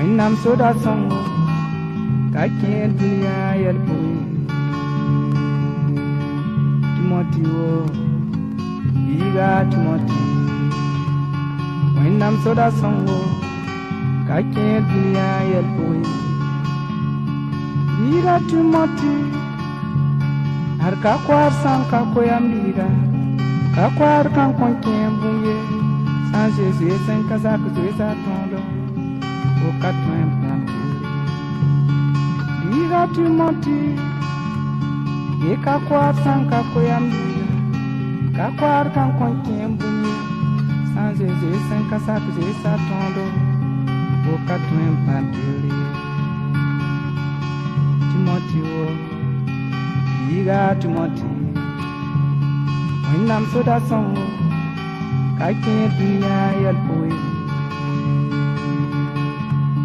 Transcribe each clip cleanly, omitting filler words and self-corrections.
Wẽnnaam soda sõngo ka kẽer dũniyã yɛl pʋgẽ. Timoti wo, biiga Timoti, Wẽnnaam soda sõngo ka kẽer dũniyã yɛl pʋgẽ. Biiga Timoti, ad ka koaar sã n ka ko-yam biiga, ka koaar kan kõn kẽ bũmb ye, sã n zoe zoe sẽn ka zak zoeesa tõodo, fo ka tõe n paam kiisre. Biiga Timoti, ye ka koaar sã n ka ko-yam biiga, ka koaar kan kõn kẽ bũmb ye, sã n zoe zoe sẽn ka sak zoeesa tõodo, fo ka tõe n paam kiisre. Timoti wo, biiga Timoti, Wẽnnaam soda sõngo ka kẽer dũniyã yɛl pʋgẽ.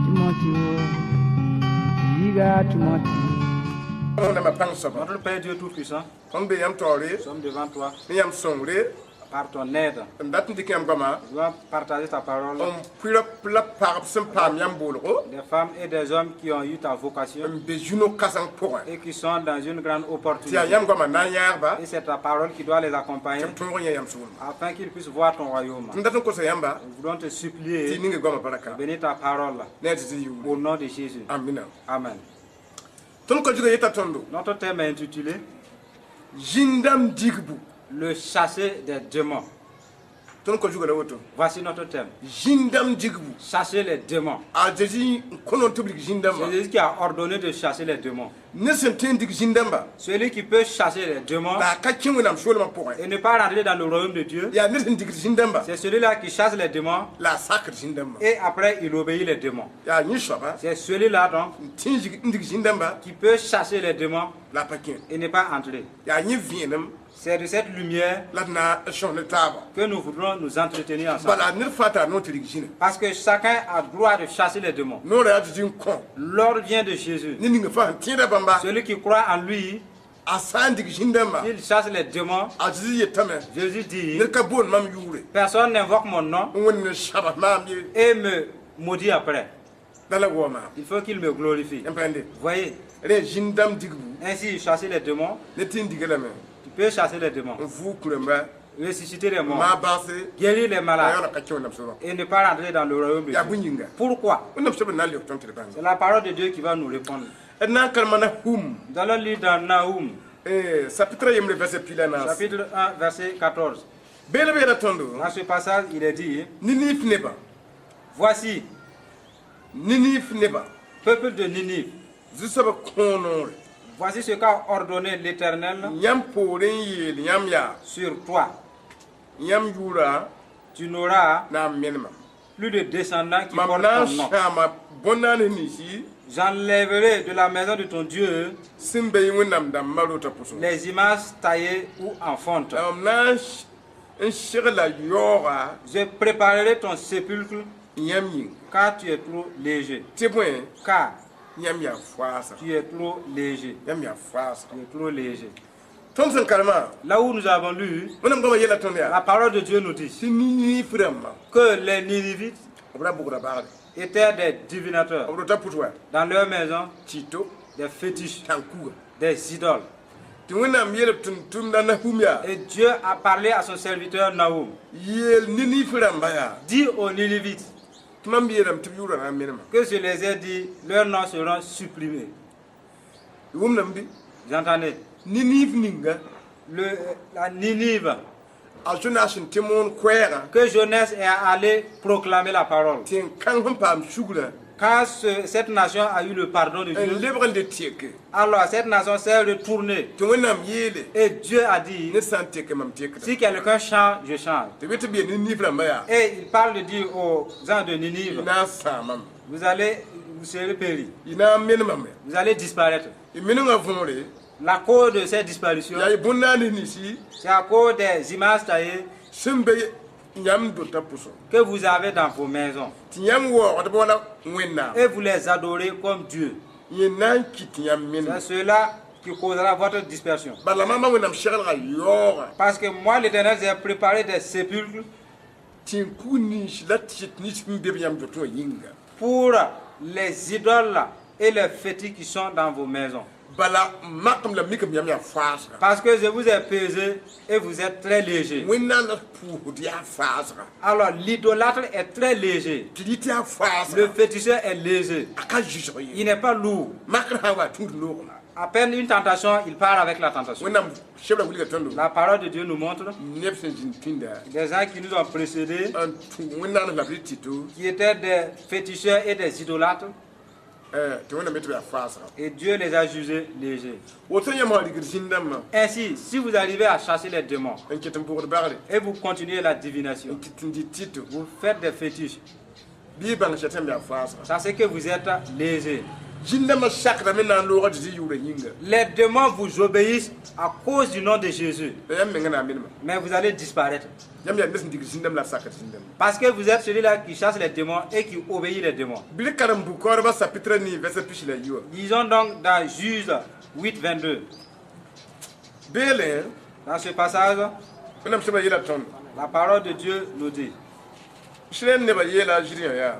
Timoti wo, biiga Timoti. Wẽnnaamã pãng soaba. Notre Père Dieu Tout-Puissant, Tõnd be yãmb taoore nous sommes devant toi ne yãmb sõngre par ton aide. N dat n dɩk yãmb goama Nous allons partager ta parole. N pʋɩ la pagb sẽn paam yãmb boolgo Des femmes et des hommes qui ont eu ta vocation n be zu-no-kãseng pʋgẽ et qui sont dans une grande tɩ yaa opportunité. Yãmb goamã na n yãagba Et c'est ta parole qui doit les accompagner tɩ b tõog n yã yãmb sʋʋlma. Afin qu'ils puissent voir ton royaume. Tõnd dat n kosa yãmba Nous voulons te tɩ supplier ninga goamã baraka de bénir ta parole ne a Zeezi yʋʋre. Au nom de Jésus. Amina. Amen. Tõnd ko-zugã yeta tõndo Notre thème est intitulé zĩn-dãmb digbu. Le chasser des démons. Tõnd ko-zugã la woto. Voici notre thème. Zĩn-dãmb digbu. Chasser les démons. A Zeezi n kõ tɩ b rig zĩn-dãmbã. C'est Jésus qui a ordonné de chasser les démons. Ne sẽn tõe n dig zĩn-dãmba Celui qui peut chasser les démons la a ka kẽ Wẽnnaam soolmã pʋgẽ et ne pas rentrer dans le royaume de Dieu, yaa ned sẽn digd zĩn-dãmba c'est celui-là qui chasse les démons la a sakd zĩn-dãmbã. Et après il obéit les démons. Yaa yẽ soaba C'est celui-là donc n tẽ n dig zĩn-dãmba qui peut chasser les démons la a pa kẽ et ne pas entrer. Yaa yẽ vẽenem C'est de cette lumière la d na n sõs ne taaba. Que nous voudrons nous entretenir ensemble. Bala ned fãa tara noor tɩ rig zĩna. Parce que chacun a droit de chasser les démons. Noorã yaa Zeezi n kõ L'ordre vient de Jésus. Ne ninga fãa sẽn tẽeda bãmba Celui qui croit en lui, a sã n dig zĩn-dãmba s'il chasse les démons, a Zeezi yetame Jésus dit, ned ka boond mam yʋʋre personne n'invoque mon nom n wẽnd ne sabas maam ye et me maudit après. La la waoog maam. Il faut qu'il me glorifie. Yãmb pãnde Voyez, rẽ zĩn-dãmb digbu ainsi chasser les démons, ne tɩ n diga lame tu peux chasser les démons, n vʋʋg kũrãmba ressusciter les morts, maa baase guérir les la malades yaoola ka kẽ Wẽnnaam soolmã et ne pas rentrer dans le royaume de yaa Dieu. bõe yĩnga? Pourquoi? Wẽnnaam soab n na n leok tõnd tɩ d bãnga. C'est la parole de Dieu qui va nous répondre. D na n karema Nahum. Nous allons lire dans Nahum, Chapitre yembre verset piig la naas. Chapitre 1, verset 14. Beelb yeela tõndo Dans ce passage, il est dit, Niniv nebã voici, Niniv nebã peuple de Ninive, zu-soabã kõo noore voici ce qu'a ordonné l'Éternel yãmb poorẽ n yeel yãmb yaa sur toi. Yãmb yʋʋra Tu n'auras na n menemam plus de descendants qui mam portent na n ton nom. sãama bõn-naans ninsi J'enlèverai de la maison de ton Dieu sẽn be Wẽnnaam dãmbã rotã pʋsẽ les images taillées ou en fonte. La mam na n segla yaooga Je préparerai ton sépulcre yãmb yĩng car tu es trop léger. Tɩ bõe Car yãmb yaa faasa tu es trop léger. Yãmb yaa faasa. Tu es trop léger. Tõnd sẽn karema Là où nous avons lu, Wẽnnaam goamã yeela tõnd la yaa parole de Dieu nous dit tɩ Niniv rãmbã que les Ninivites b ra bʋgda bagre étaient des divinateurs. B rota pʋs wa Dans leur maison, tɩto des fétiches, tãn-kuga des idoles. Tɩ Wẽnnaam yeel b tʋm-tʋmda Nahum yaa Et Dieu a parlé à son serviteur Nahum. Yeel Niniv rãmba yaa Dis aux Ninivites tɩ mam yeelame tɩ b yʋʋra na n menema que je les ai dit, leurs noms seront supprimés. Wʋmdame bɩ Vous entendez? Niniv ninga La Ninive, a Zonas n tɩ moon koɛɛgã que Jonas est allé proclamer la parole. Tẽn-kãng sẽn paam sugrã Quand cette nation a eu le pardon de n Dieu, lebg n le teke alors cette nation s'est retournée. Tɩ Wẽnnaam yeele Et Dieu a dit, ne sã n teke mam tekda si quelqu'un change, je change. Tɩ be tɩ b yeel Niniv rãmba yaa Et il parle de dire aux gens de Ninive, y na n sãamame vous allez, vous serez péris, y na n menemame vous allez disparaître. Y menengã võore La cause de cette disparition, yaa y bõn-naans ninsi c'est à cause des images taillées sẽn be yãmb dotã pʋsẽ que vous avez dans vos maisons. Tɩ yãmb waoogdb wala Wẽnnaam Et vous les adorez comme Dieu. Yẽ na n kɩt yãmb menem C'est cela qui causera votre dispersion. Bala maamã Wẽnnaam seglga yaoogã Parce que moi, l'Éternel, j'ai préparé des sépulcres. Tɩ n kug nins la tɩt nins sẽn be b yãmb dotẽ wã yĩnga. Pour les idoles et les fétiches qui sont dans vos maisons. Bala m makame la mikame yãmb yaa faasga. Parce que je vous ai pesé et vous êtes très léger. Wẽnnaam la pʋʋsd yaa faasga. Alors l'idolâtre est très léger. Tɩ rɩt yaa Le faasga. Féticheur est léger. A ka zɩsg ye. Il n'est pas lourd. Makr sã n wa tũud noogã. À peine une tentation, il part avec la tentation. Wẽnnaam sebra wilga tõndo. La parole de Dieu nous montre Neb sẽn zĩnd pĩnda. Des gens qui nous ont précédés, N tũ wẽnnaam la b rɩ tɩto. Qui étaient des féticheurs et des idolâtres, Tɩ wẽnnaam tɩ b yaa faasga. Et Dieu les a jugés légers. Woto yãmb sã rigd zĩn-dãmbã. Ainsi, si vous arrivez à chasser les démons N ket n bʋgd bagre. Et vous continuez la divination, N kɩt n dɩ tɩto. Vous faites des fétiches, Bɩ y bãng sɛtẽm yaa faasga. Sachez que vous êtes léger. Zĩn-dãmbã sakdame na n loog a Zezi yʋʋrã yĩnga. Les démons vous obéissent à cause du nom de Jésus, La yãmb menga na n minema. Mais vous allez disparaître. Yãmb yaa ned sẽn dig zĩn-dãmb la b sakd zĩn-dãmb. Parce que vous êtes celui-là qui chasse les démons et qui obéit les démons. Bɩ karen bu-kaoodbã chapitre nii verset 14 wã. Lisons donc dans Juge 8, 22. Beelẽ. Dans ce passage, Wẽnnaam sebra yeela tõndo. La parole de Dieu nous dit: Israɛl nebã yeela a Zɩdɩyã yaa.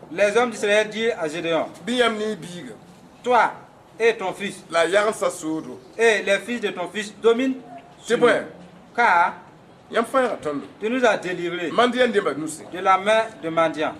Les hommes d'Israël dirent à Gédéon: Bɩ yãmb ne y biiga. Toi et ton fils La a yagensa soodo. Et les fils de ton fils dominent C'est sur bon. nous. Car Yãmb fãaga tõndo. Tu nous as délivrés Madian dẽmbã nusẽ. De la main de Madian.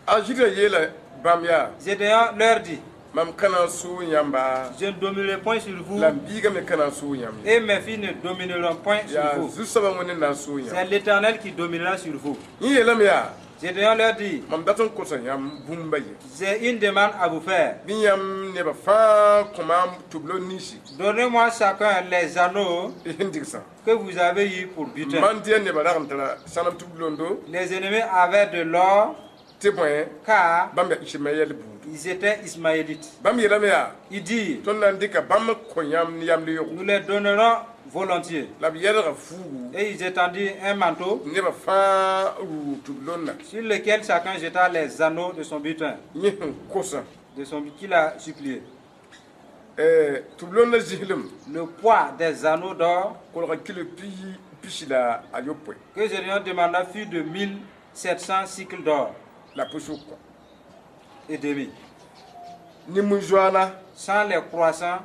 A Zɩdɩyã yeela bãmb yaa. Gédéon leur dit: Mam ka na n sʋʋg yãmba. Je ne dominerai point sur vous La m biigã me ka na n sʋʋg yãmb ye. Et mes fils ne domineront point sur Yaa vous. zu-soabã Wẽnd n na n sʋʋg C'est yãmb. l'Éternel qui dominera sur vous. Yẽ yeelame yaa. Gédéon leur dit: Mam dat n kosa yãmb bũmba ye. J'ai une demande à vous faire. Bɩ yãmb nebã fãa kõ maam tʋblo ninsi. Donnez-moi chacun les anneaux Y sẽn digsã. Que vous avez eus pour butin. Madian nebã rag n tara sãnem tʋblondo. Les ennemis avaient de l'or Tɩ bõe car bãmb yaa Ismaɛl buudu. Ils étaient ismaélites. Bãmb yeelame yaa. Il dit: Tõnd na n dɩka bãmb kõ yãmb ne yamleoogo. Nous les donnerons volontiers. La b yɛlga fuugu. Et ils étendirent un manteau Nebã fãa rʋʋg tʋblondã. Sur lequel chacun jeta les anneaux de son butin, Yẽ sẽn kosã. De son qu'il a supplié. Tʋblondã zislem. Le poids des anneaux d'or Kolga kilo pi pisi la a yopoe. Que Gédéon demanda fut de 1700 sicles d'or La pʋsʋka. Et demi, Ne mu-zoaana. Sans les croissants,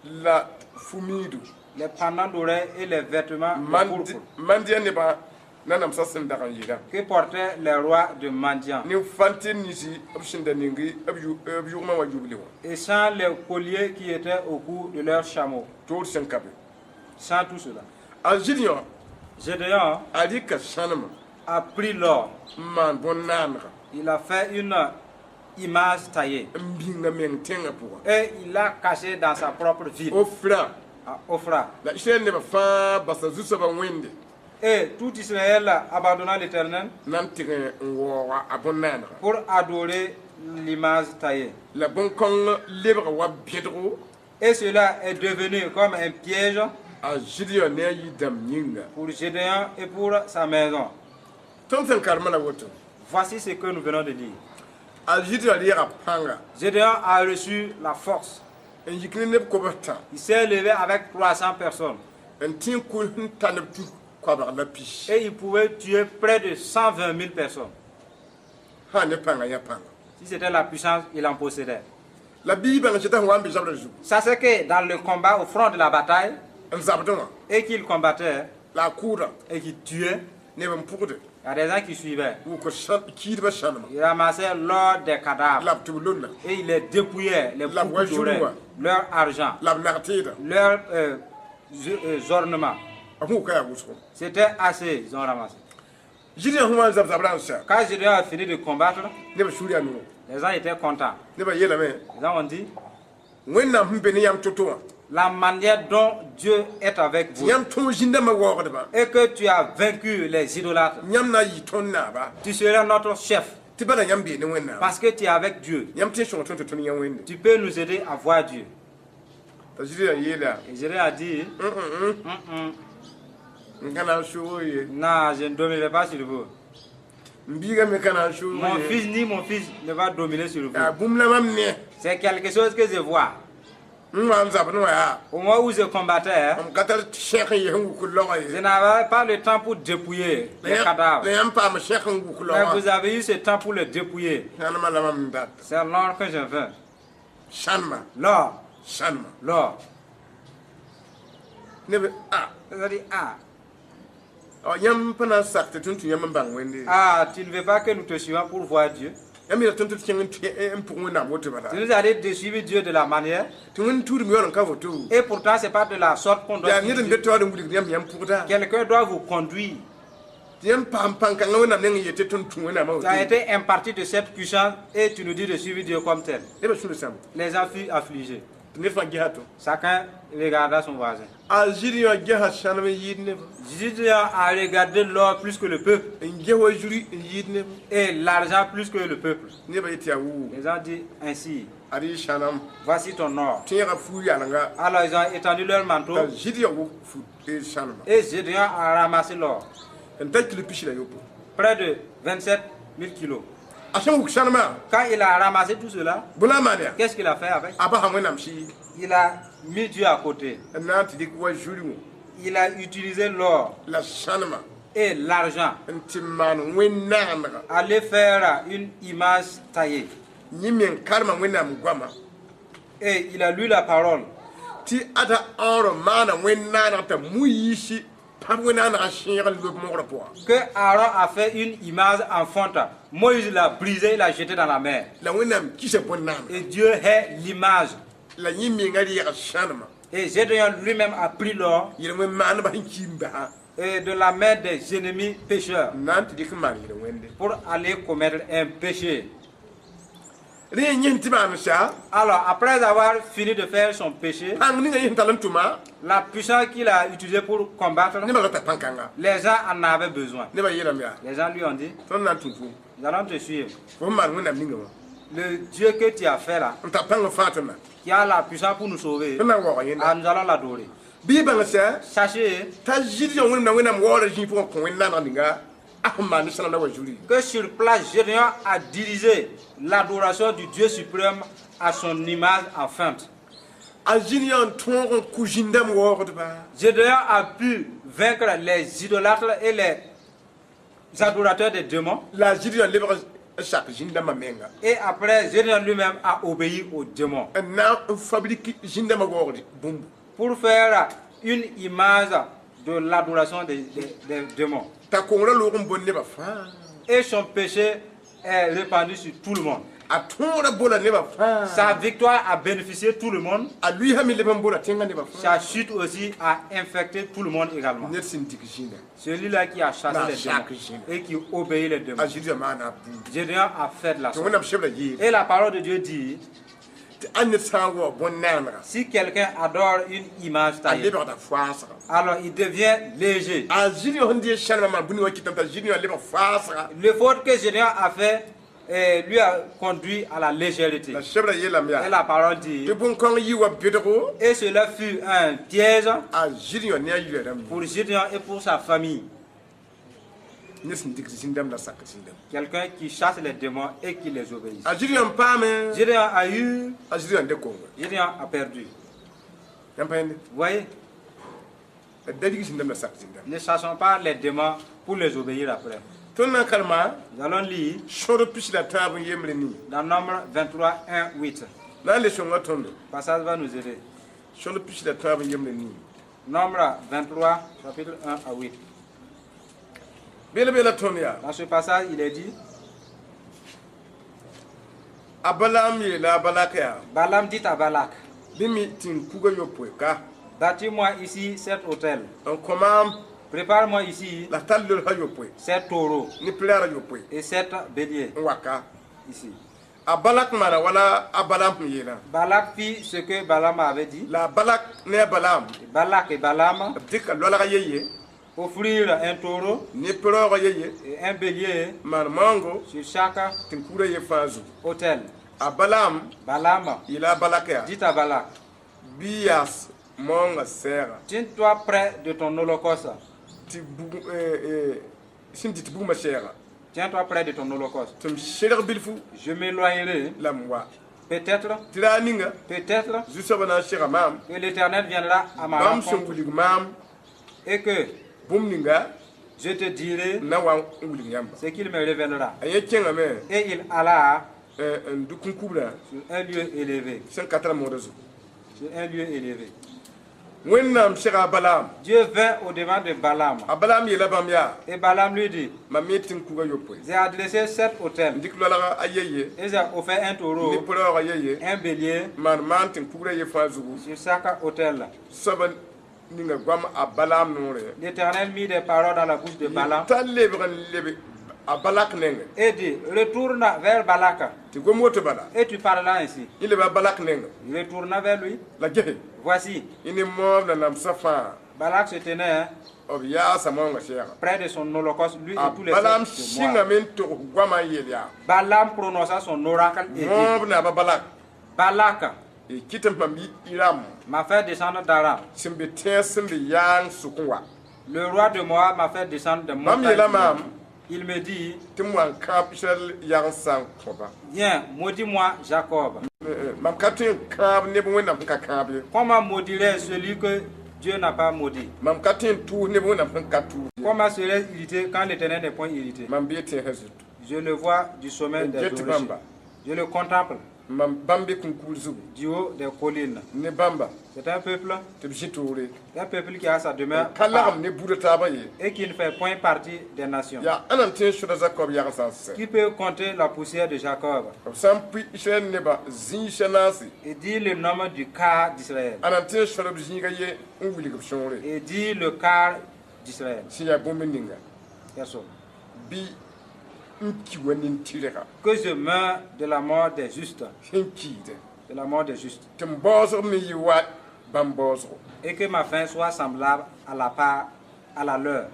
La fu-miidu. Les pendants d'oreilles et les vêtements de pourpre Madian nebã nanamsã sẽn dag n yeelã. Que portaient les rois de Madian, Ne fãnte ninsi b sẽn da ning b yʋgmã wã yuble wã. Et sans les colliers qui étaient au cou de leurs chameaux, Toor sẽn ka be. Sans tout cela. A Zɩdɩyã. Gédéon A rɩka sãnema. A pris l'or. N maan bõn-naanega. Il a fait une image taillée. N bĩnga meng tẽngã pʋgã. Et il l'a caché dans sa propre ville, Ofra. À Ophra. La Israɛl nebã fãa basa zu-soabã Wẽnde. Et tout Israël abandonna l'Éternel Na n tɩg n waooga a bõn-naanega. Pour adorer l'image taillée. La bõn-kõng lebga wa bẽdgo. Et cela est devenu comme un piège A Zɩdɩyã ne a yir-dãmb yĩnga. Pour Gédéon et pour sa maison. Tõnd sẽn karemã la woto. Voici ce que nous venons de lire. A Zɩdɩyã reega pãnga. Gédéon a reçu la force. N yik ne neb kobs tã. Il s'est levé avec 300 personnes. N tẽ n kʋ sẽn ta neb tus koabg la pis. Et il pouvait tuer près de 120 000 personnes. Sã ne pãnga yã pãnga. Si c'était la puissance, il en possédait. La bɩ bãng sɩd sẽn wa n be zabrã zugu. Ça, c'est que dans le combat, au front de la bataille, N zabdẽ wã. Et qu'il combattait, La a kʋʋda. Et qu'il tuait, Neb n pʋgde. Il y a des gens qui suivaient. Wʋk kiidbã sãnema. Il ramassait l'or des cadavres. La b tʋb-lonna. Et il les dépouillait, les La boucles voiture, d'oreilles, ouais. Leur argent, La b nag-tɩɩda. Leurs ornements. A sẽn yaa wʋsgo. C'était assez, ils ont ramassé. Zɩdɩyã sẽn wa n zab zabrã n sa. Quand Gédéon a fini de combattre, Nebã sũur yaa noog. Les gens étaient contents. Nebã yeelame. Les gens ont dit: Wẽnnaam sẽn be ne yãmb to-to wã. La manière dont Dieu est avec vous Yãmb tõog zĩn-dãmbã waoogdbã. Et que tu as vaincu les idolâtres, Yãmb na n yɩ tõnd naaba. Tu seras notre chef Tɩ bala yãmb bee ne Wẽnnaam. Parce que tu es avec Dieu. Yãmb tẽ sõng tõnd tɩ tõnd yã Wẽnde. Tu peux nous aider à voir Dieu. T'a Zɩdɩyã yeela. Et Gédéon a dit: N ka na n soog ye. Non, je ne dominerai pas sur vous. M biigã me ka na n soog Mon ye. Fils ni mon fils ne va dominer sur vous. Yaa bũmb la mam ne. C'est quelque chose que je vois. N wa n zabd wã yaa Au moment où je combattais, m ka tar sẽk n yes n wuk laogã je ye. N'avais pas le temps pour dépouiller les cadavres. La yãmb paam sẽk n wuk Mais laogã. vous avez eu ce temps pour le dépouiller. Sãnema la mam n dat. C'est l'or que je veux. Sãnema. L'or, Sãnema. L'or. Neb a C'est-à-dire, ah, yãmb pa na n sak tɩ tõnd tũ yãmb n bãng Wẽnde. Ah, tu ne veux pas que nous te suivions pour voir Dieu. Yãmb yeela tõnd tɩ d kẽng n pʋg Wẽnnaam woto bala. Tu nous allais de suivre Dieu de la manière. Tɩ Wẽnd tuudem yaool n ka voto. Et pourtant, ce n'est pas de la sorte qu'on doit Yaa suivre ned n Dieu. be taood n wilgd yãmb yãmb pʋgda. Quelqu'un doit vous conduire. Tɩ yãmb paam pãn-kãngã Wẽnnaam neng n yet tɩ tõnd tũ Wẽnnaamã Tu as woto. été imparti de cette puissance et tu nous dis de suivre Dieu comme tel. Nebã sũur sãmb. Les gens furent affligés. Tɩ ned fãa gesa to. Chacun regarda son voisin. A Zɩdɩyã gesa sãnem n yɩɩd nebã. Gédéon a regardé l'or plus que le peuple N ges wa zuri n yɩɩd nebã. Et l'argent plus que le peuple. Nebã yet yaa wuu. Les gens disent ainsi, Ad y sãnem. Voici ton or. Tẽegã fuug yalenga. Alors ils ont étendu leur manteau T'a Zɩdɩyã wʋk fu sãnema. Et Gédéon a ramassé l'or. N ta kilo pisi la yopoe. Près de 27 000 kilos. A sẽn wuk sãnemã. Quand il a ramassé tout cela, Bõe la a maan yaa? Qu'est-ce qu'il a fait avec? A basa Wẽnnaam sɩɩg. Il a mis Dieu à côté. N na n tɩ dɩk wa zuri wã. Il a utilisé l'or La sãnema. Et l'argent. N tɩ maan wẽn-naanega. Aller faire une image taillée. Yẽ meng karema Wẽnnaam goama. Et il a lu la parole. Tɩ ada Aaron maana wẽn-naaneg t'a Moyiisi pãb wẽn-naanegã sẽeg n lob mogrã pʋga. Que Aaron a fait une image en fonte. Moïse l'a brisée, il l'a jetée dans la mer. La Wẽnnaam kisa bõn-naanega. Et Dieu hait l'image. La yẽ menga reega sãnema. Et Gédéon lui-même a pris l'or Yel-wẽn maanebã sẽn kiim basa. Et de la main des ennemis pécheurs N na n tɩ dɩk n maan yel-wẽnde. Pour aller commettre un péché. Rẽ yẽ tɩ maan sa. Alors, après avoir fini de faire son péché, Pãng ninga yẽ sẽn tall n tʋma. La puissance qu'il a utilisée pour combattre, Nebã rata pãn-kãnga. Les gens en avaient besoin. Nebã yeelame yaa. Les gens lui ont dit, Tõnd na n tũ fo. Nous allons te suivre. Fo sẽn maan Wẽnnaam ninga wã. Le Dieu que tu as fait là, N tar pãng n fãa tõnd na. Qui a la puissance pour nous sauver, Tõnd na n waooga yẽnda. Ah, nous allons l'adorer. Bɩ y bãng sɛ. Sachez T'a Zɩdɩyã Wẽnnaam Wẽnnaam waoora zĩig pʋgẽ kõ wẽn-naaneg ninga a sẽn maan ne sãnem la wa zuri. Que sur place, Gédéon a dirigé l'adoration du Dieu suprême à son image en fonte. A Zɩdɩyã n tõog n kʋ zĩndãmb waoogdba. Gédéon a pu vaincre les idolâtres et les adorateurs des démons. La Zɩdɩyã lebg n sak zĩndãmbã menga. Et après, Gédéon lui-même a obéi aux démons N na n fabrique zĩndãmbã waoogd bũmbu. Pour faire une image de l'adoration des démons. T'a kongrã loog n bõn nebã fãa. Et son péché est répandu sur tout le monde. A tõogrã bola nebã fãa. Sa victoire a bénéficié tout le monde. A lʋɩɩsã me leb n bola tẽngã nebã fãa. Sa chute aussi a infecté tout le monde également. Ned sẽn dig zĩnda. Celui-là qui a chassé La les démons chaque jeune. Et qui obéit les démons. A Zɩdɩyã maana a buud. Gédéon a fait de la Tɩ sorte. Wẽnnaam sebra yeele. Et la parole de Dieu dit, Tɩ a ned sã n wa bõn-naanega. Si quelqu'un adore une image A taillée, lebgda faasga. Alors il devient léger. A Zɩdɩyã sẽn dee sãnemã maan bũni wã kɩtame t'a Zɩdɩyã lebg faasga. L'effort que Gédéon a fait lui a conduit à la légèreté. La sebra yeelame Et yaa. la parole dit, Tɩ bõn-kõng yɩ wa bɩdgo. Et cela fut un piège A Zɩdɩyã ne a yila rãmb. Pour Gédéon et pour sa famille. Ned sẽn dig zĩndãmb la sak zĩndãmb. Quelqu'un qui chasse les démons et qui les obéit. A Zɩdɩyã n paame. Gédéon a eu, A Zɩdɩyã n de kongo. Gédéon a perdu. Yãmb pa yẽnde. Vous voyez, D da dig zĩndãmb la sak zĩndãmb. Ne chassons pas les démons pour les obéir après. Tõnd na n karema. Nous allons lire Sõd pis la tãab n yembre nii. Dans Nombre 23, 1, 8. Na n le sõnga tõndo. Passage va nous aider. Sõd pis la tãab n yembre nii. Nombre 23, chapitre 1 à 8. Beel beela tõnd yaa. Dans ce passage, il est dit, A Balaam yeela a Balak yaa. Balaam dit à Balak, Bɩ me tɩ n kuga yopoe ka. Bâtis-moi ici sept autels. N kõ maam. Prépare-moi ici La tall lolsã yopoe. Sept taureaux Ne pɩlaarã yopoe. Et sept béliers. N wa ka. Ici. A Balak maana wala a Balaam sẽn yeelã. Balak fit ce que Balaam avait dit. La a Balak ne a Balaam. Balak et Balaam B dɩka loalg ye-ye. Offrirent un taureau Ne pɩraoogã ye-ye. Et un bélier N maan maoongo. Sur chaque Tɩ n kugrã ye fãa zugu. Autel. A Balaam Balaam yeela a Balak yaa. Dit à Balak, Bɩ yaas maoongã sɛɛga. Tiens-toi près de ton holocauste. Tɩ bug sẽn dɩt bugmã sɛɛga. Tiens-toi près de ton holocauste. Tɩ m serg bilfu. Je m'éloignerai La m wa. Peut-être, Tɩ raar ninga peut-être Zu-soabã na n sega maam que l'Éternel viendra à ma bãmb sẽn rencontre wilg maam et que bũmb ninga je te dirai n na wa n wilg yãmba. Ce qu'il me révélera. A yẽ kẽngame Et il alla n dʋk kũnkubrã sur un lieu élevé. Sẽn ka tara moodã zugu. Sur un lieu élevé. Wẽnnaam sega a Balaam. Dieu vint au devant de Balaam. A Balaam yeela bãmb yaa Et Balaam lui dit, mam me tɩ n kuga yopoe j'ai adressé sept autels n dɩk loalga a ye ye et j'ai offert un ne taureau, pʋraoogã ye ye un bélier n maan maan tɩ n kugrã ye fãa zugu. Sur chaque autel. Soaba ninga goam a Balaam noore. L'Éternel mit des paroles dans la bouche de Balaam T'a lebg n lebe a Balak nengẽ et dit, retourne vers Balak tɩ gom woto bala et tu parleras ainsi. Yẽ leba a Balak nengẽ. Il retourna vers lui. La gese Voici, yẽ ne moab la namsã fãa Balak se tenait b yaasa maoongã sɛɛga. Près de son holocauste, lui A et tous les Balaam fils de Moab. sɩngame n tog goamã n yeel yaa Balaam prononça son oracle et dit, moab naaba Balak Balak y kɩt n pãmb yi Ram m'a fait descendre d'Aram. Sẽn be tẽes sẽn be yaang sʋkẽ wa. Le roi de Moab m'a fait descendre des Bãmb montagnes. yeela maam Il me dit, tɩ m wa n kãab Israɛl yagn sã n kõba. Viens, maudis-moi Jacob. Mam ka tõe n kãab neb Wẽnnaam sẽn ka kãab ye. Comment maudirais celui que Dieu n'a pas maudit? Mam ka tõe n tʋʋs neb Wẽnnaam sẽn ka tʋʋs ye. Comment serais-je irrité quand l'Éternel n'est point irrité? Mam bee tẽesã zutu. Je le vois du sommet des Get rochers. bamba. Je le contemple Mam bãmb be kũnkubr zugu du haut des collines. Ne bãmba C'est un peuple, tɩ b zĩ toore un peuple qui a sa demeure ka lagem ne buudã taabã ye. Et qui ne fait point partie des nations. Yaa ãnna n tõe n sõda Zakob yagn sã n sɛ? Qui peut compter la poussière de Jacob B sã n pʋɩ Israɛl nebã zĩisã naase et dire le nombre du quart d'Israël? Ãnna n tõe n sõd b zĩiga ye n wilg b sõore? Et dire le quart d'Israël. Sẽn yaa bũmb ninga Personne. Bɩ n ki wa nin-tɩrga Que je meurs de la mort des justes, sẽn kiide de la mort des justes, tɩ m baoosg me yɩ wa bãmb baoosgo. Et que ma fin soit semblable à la part, à la leur.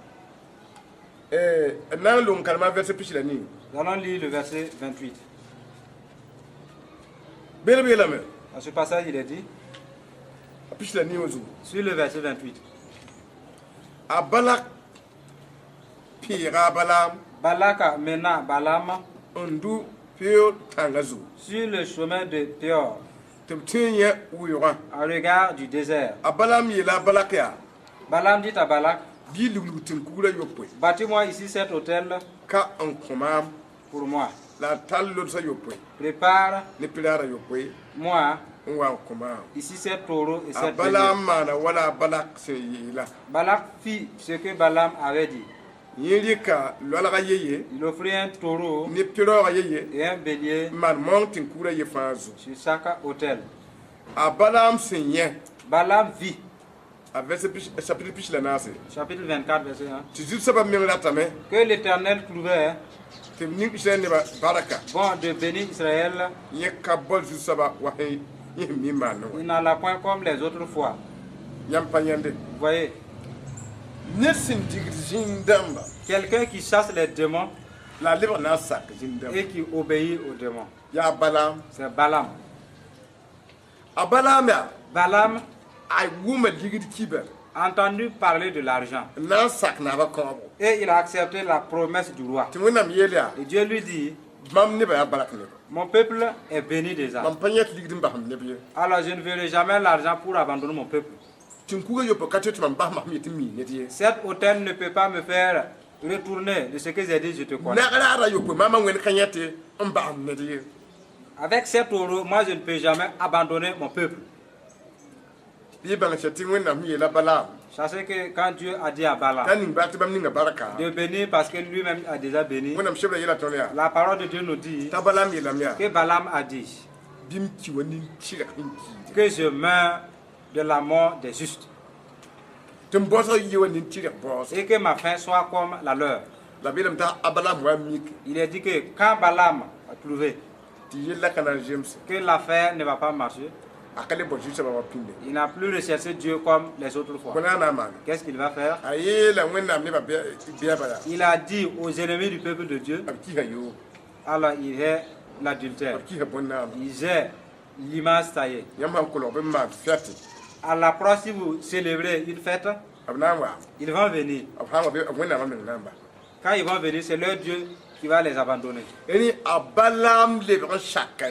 N na n long karema verset pis la nii. Nous allons lire le verset 28. Beel b yeelame. Dans ce passage, il est dit, A pis la nii wã zugu. Sur le verset 28, A Balak peega a Balaam Balak mena Balaam n dʋ Peoor tãngã zugu sur le chemin de Péor, tɩ b tõe n yẽ wɩʋgã. En regard du désert. A Balaam yeela a Balak yaa Balaam dit à Balak, bɩ y luglg tẽn-kugrã yopoe bâtis-moi ici cet autel ka n kõ maam pour moi. La a tall lodsã yopoe Prépare ne pɩraarã yopoe moi n wa n kõ maam. Ici sept taureaux et A sept béliers. Balaam maana wala a Balak sẽn yeela. Balak fit ce que Balaam avait dit. Yẽ rɩka loalga ye ye Il offrit un taureau ne pɩraoogã ye ye et un bélier n maan maong tẽn-kugrã ye fãa zugu. Sur chaque autel. A Balaam sẽn yẽ Balaam vit, a verset pis chapitre pis la naase chapitre 24, verset 1, tɩ Zu-soabã meng ratame que l'Éternel trouvait tɩ b ning Israɛl nebã barka. Bon de bénir Israël. Yẽ ka bao Zu-soabã wa sẽn yẽ sẽn mi n maanẽ wã. Il n'alla point comme les autres fois. Yãmb pa yãnde. Vous voyez, Ned sẽn digd zĩig dãmba quelqu'un qui chasse les démons la a lebg na n sak zĩig dãmba. Et qui obéit aux démons. Yaa Balaam. C'est Balaam. A Balaam yaa Balaam a wʋma ligd kibar a entendu parler de l'argent n na n sak naabã kãobo et il a accepté la promesse du roi. Tɩ Wẽnnaam yeel yaa Et Dieu lui dit, bãmb nebã yaa bark neba. Mon peuple est béni déjà. Mam pa yẽt ligd n basem neb ye. Alors je ne verrai jamais l'argent pour abandonner mon peuple. Tẽn-kuga yopoe ka tõe tɩ mam bas masem yetɩ n mii ned ye. Cet autel ne peut pas me faire retourner de ce que j'ai dit, je te connais. Nagraada yopoe maamã wẽnd ka yẽte n basem ned ye. Avec cet taureau, moi je ne peux jamais abandonner mon peuple. Bɩ y bãng sã tɩ Wẽnnaam yeela Balaam Sachez que quand Dieu a dit à Balaam t'a ning bark tɩ bãmb ninga barka de bénir parce que lui-même a déjà béni, Wẽnnaam sebra yeela tõnd yaa la parole de Dieu nous dit t'a Balaam yeelame yaa que Balaam a dit bɩ m ki wa nin-tɩrg sẽn kiide que je meurs de la mort des justes tɩ m baoosg yɩ wa nin-tɩrg baoosg et que ma fin soit comme la leur. La beelame t'a a Balaam wa n mik Il est dit que quand Balaam a trouvé tɩ yella ka na n zemse que l'affaire ne va pas marcher, a ka le bao Zu-soabã wa pĩnde. Il n'a plus recherché Dieu comme les autres fois. Bõe na n maana? Qu'est-ce qu'il va faire? A yeela Wẽnnaam nebã bɛɛba yaa Il a dit aux ennemis du peuple de Dieu, b kisa yoogo alors il est l'adultère. B kisa bõn-naama. Il est l'image taillée. Yãmb sãn kolg bɩ n maan fɛtɩ À l'approche, si vous célébrez une fête, b na n waame ils vont venir. B sã n wa bɩ Wẽnnaamã meng na n bas. Quand ils vont venir, c'est leur Dieu qui va les abandonner. Rẽ a Balaam lebg n saka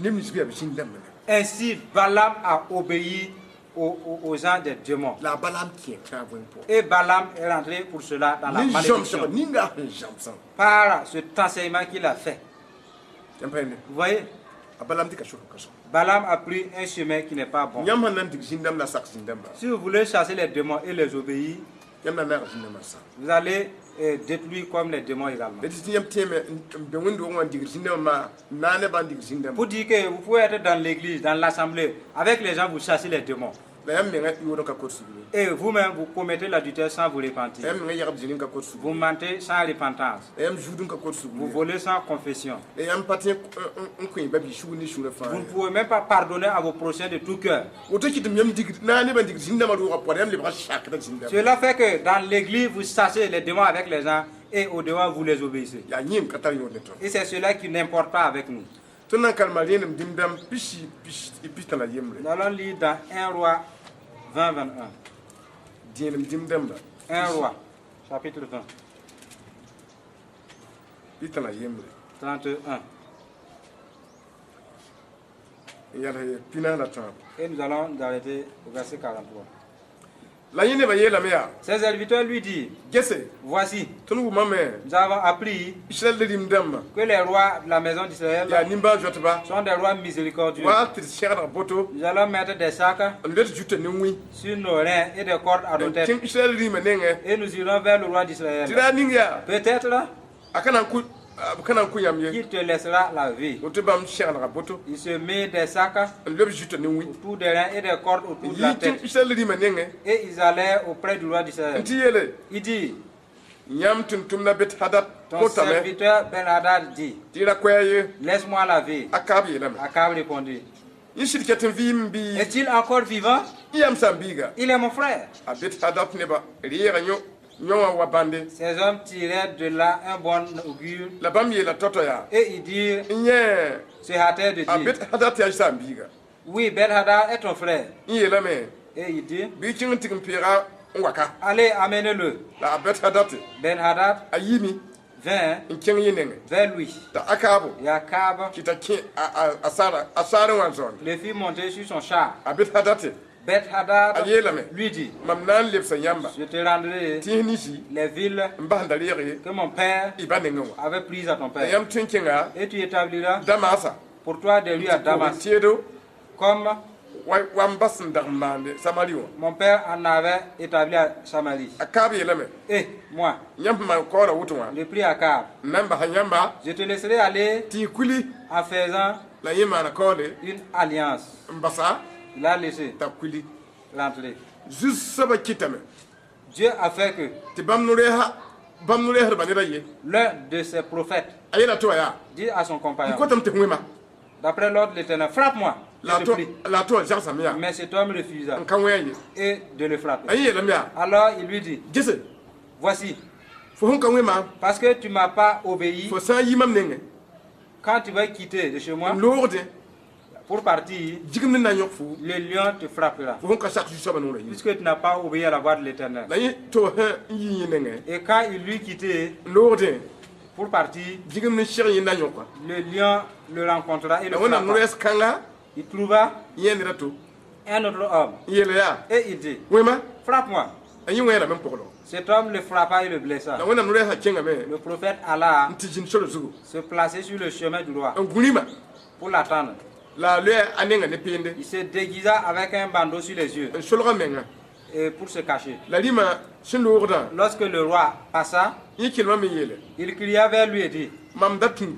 Neb nins bɩ yaa b zĩn-dãmbã. Ainsi, Balaam a obéi aux gens des démons. La a Balaam kẽ kãab wẽng pʋgẽ. Et Balaam est rentré pour cela dans la Ne malédiction. zãmsg ninga sẽn zãmsã. Par cet enseignement qu'il a fait. Yãmb pa yẽnde? Vous voyez, A Balaam dɩka sor ka sõm. Balaam a pris un chemin qui n'est pas bon. Yãmb sẽn na n dig zĩn-dãmb la sak zĩn-dãmba, Si vous voulez chasser les démons et les obéir, yãmb na naag zĩn-dãmbã sã. vous allez détruire comme les démons également. La tɩ tɩ yãmb tẽeme n be wẽnd-doogẽ wã n digd zĩn-dãmbã maa n naag nebã n digd zĩn-dãmba. Pour dire que vous pouvez être dans l'église, dans l'assemblée, avec les gens, vous chassez les démons. La yãmb menga yood n ka kot sugr ye. Et vous-même, vous commettez l'adultère sans vous repentir. La yãmb menga yagb zĩni n ka kot sugr Vous ye. mentez sans repentance. La yãmb zuud n ka kot sugr Vous ye. volez sans confession. La yãmb pa tẽ n kõ ba bi sugr ne sũurã fãa Vous ne ye. pouvez même pas pardonner à vos prochains de tout cœur. Woto kɩtɩ yãmb digd naag nebã n digd zĩn-dãmbã roogã pʋgã, yãmb lebga sakda zĩn-dãmba. Cela fait que dans l'église, vous chassez les démons avec les gens et au dehors, vous les obéissez. Yaa yẽem ka tar yõod ne tõnd. Et c'est cela qui n'importe pas avec nous. Tõnd na n kalma rẽenem dĩm-dãmb pisi pistã la yembre. Nous allons lire dans 1 Roi 20, 21. Dẽenem dĩm-dãmba 1 Roi, chapitre 20, pistã la yembre 31. N yals pina la tãabo. Et nous allons nous arrêter au verset 43. La yẽ nebã yeelame yaa: Ses serviteurs lui disent: Gese, Voici, tõnd wʋmame nous avons appris Israɛl rĩm-dãmbã que les rois de la maison d'Israël yaa nimbãan-zoetba. sont des rois miséricordieux. Wa tɩ d sẽgdg boto Nous allons mettre des sacs n let zuta ne wĩ sur nos reins et des cordes à nos n têtes. kẽng Israɛl rĩmã nengẽ. Et nous irons vers le roi d'Israël. Tɩ raa ning yaa Peut-être a ka na n kʋ b ka na n kʋ yãmb ye. qu'il te laissera la vie. Woto bãmb sẽgenega boto Il se mit des sacs n lob zuta ne wĩ autour des reins et des cordes autour n de la yi kẽng tête. Israɛl rĩmã nengẽ Et ils allaient auprès du roi n d'Israël. tɩ yeele: Il dit: Yãmb tʋm-tʋmda Bet-Hadad Ton kotame serviteur Ben-Hadad dit: tɩ y ra koɛɛ ye. Laisse-moi la vie. Akab yeelame: Akab répondit: Yẽ sɩd ket n vɩɩm bɩ? Est-il encore vivant? Y yam sã-n biiga. Il est mon frère. A Bet-Hadad nebã reega yõ yõ wã wa bãnde. Ces hommes tiraient de là un bon augure La bãmb yeela tao-tao yaa: et ils dirent, N yẽ se hâtaient de a dire: Bet-Hadad tɩ yaa sã-n biiga. Oui, Ben-Hadad est ton frère. N yeelame: Et il dit: Bɩ kẽng n tɩg n peega n wa ka. Allez, amenez-le. La a Bet-Hadad Ben-Hadad a yiime vint n kẽng yẽ nengẽ vers lui. t'a Akaabo Et Akab kɩ t'a kẽ a saara a saarẽ wã n zõonde. Le fit monter sur son char. A Bet-Hadad Ben-Hadad a yeelame: lui dit: Mam na n lebsa yãmba Je te rendrai tẽs ninsi les villes n bas n da reeg ye que mon père y ba nengẽ wã. avait prises à ton La père. yãmb tõe n kẽnga Et tu établiras Damasa pour toi des rues à Damas, tɩ-teedo comme wa n bas n dag n maande Samari wã. mon père en avait établi à Samarie. Akab yeelame: Et moi, Yãmb sẽn maan kaoora woto wã, le prix Akab, n na n basa yãmba je te laisserai aller tɩ y kuli. en faisant La yẽ maana kaoole une alliance. N basa Il a laissé t'a kuli. rentrer. Zu-soabã kɩtame Dieu a fait que tɩ bãmb no-rɛɛsa bãmb no-rɛɛsdbã ned a ye l'un de ses prophètes a yeela tɩ wa yaa: dit à son compagnon, N kotame tɩ f wẽma. d'après l'ordre de l'Éternel, frappe-moi, je La te a prie. la a to wã zagsame yaa: Mais cet homme refusa N ka wẽ a ye. et de le frapper. A yẽ yeelame yaa: Alors il lui dit: Gese, Voici, fo sẽn ka wẽ maam, parce que tu m'as pas obéi, fo sã n yi mam nengẽ quand tu vas quitter de chez moi n loogdẽ, pour partir, jigem ne na n yõk fo le lion te frappera, fo sẽn ka sak zu-soabã noorã yĩnga. Puisque tu n'as pas obéi à la voix de l'Éternel. La yẽ to sẽn n yi yẽ nengẽ Et quand il lui quittait n loogdẽ, pour partir, jigem ne seg yẽnda yõka. Le lion le rencontra et le La Wẽnnaam frappa. no-rɛɛs kãnga Il trouva yẽ ned a to un autre homme n yeela yaa: et il dit: Wẽma. Frappe-moi. A yẽ wẽerame n pʋglgo. Cet homme le frappa et le blessa. La Wẽnnaam no-rɛɛsã kẽngame Le prophète alla n tɩ zĩnd sore zugu se placer sur le chemin du roi n gũrima pour l'attendre. La a loɛ a nenga ne peende Il se déguisa avec un bandeau sur les yeux n solg a menga. Et pour se cacher. La rĩmã sẽn loogdã, Lorsque le roi passa, yẽ kelmame yeele: il cria vers lui et dit: Mam da tũ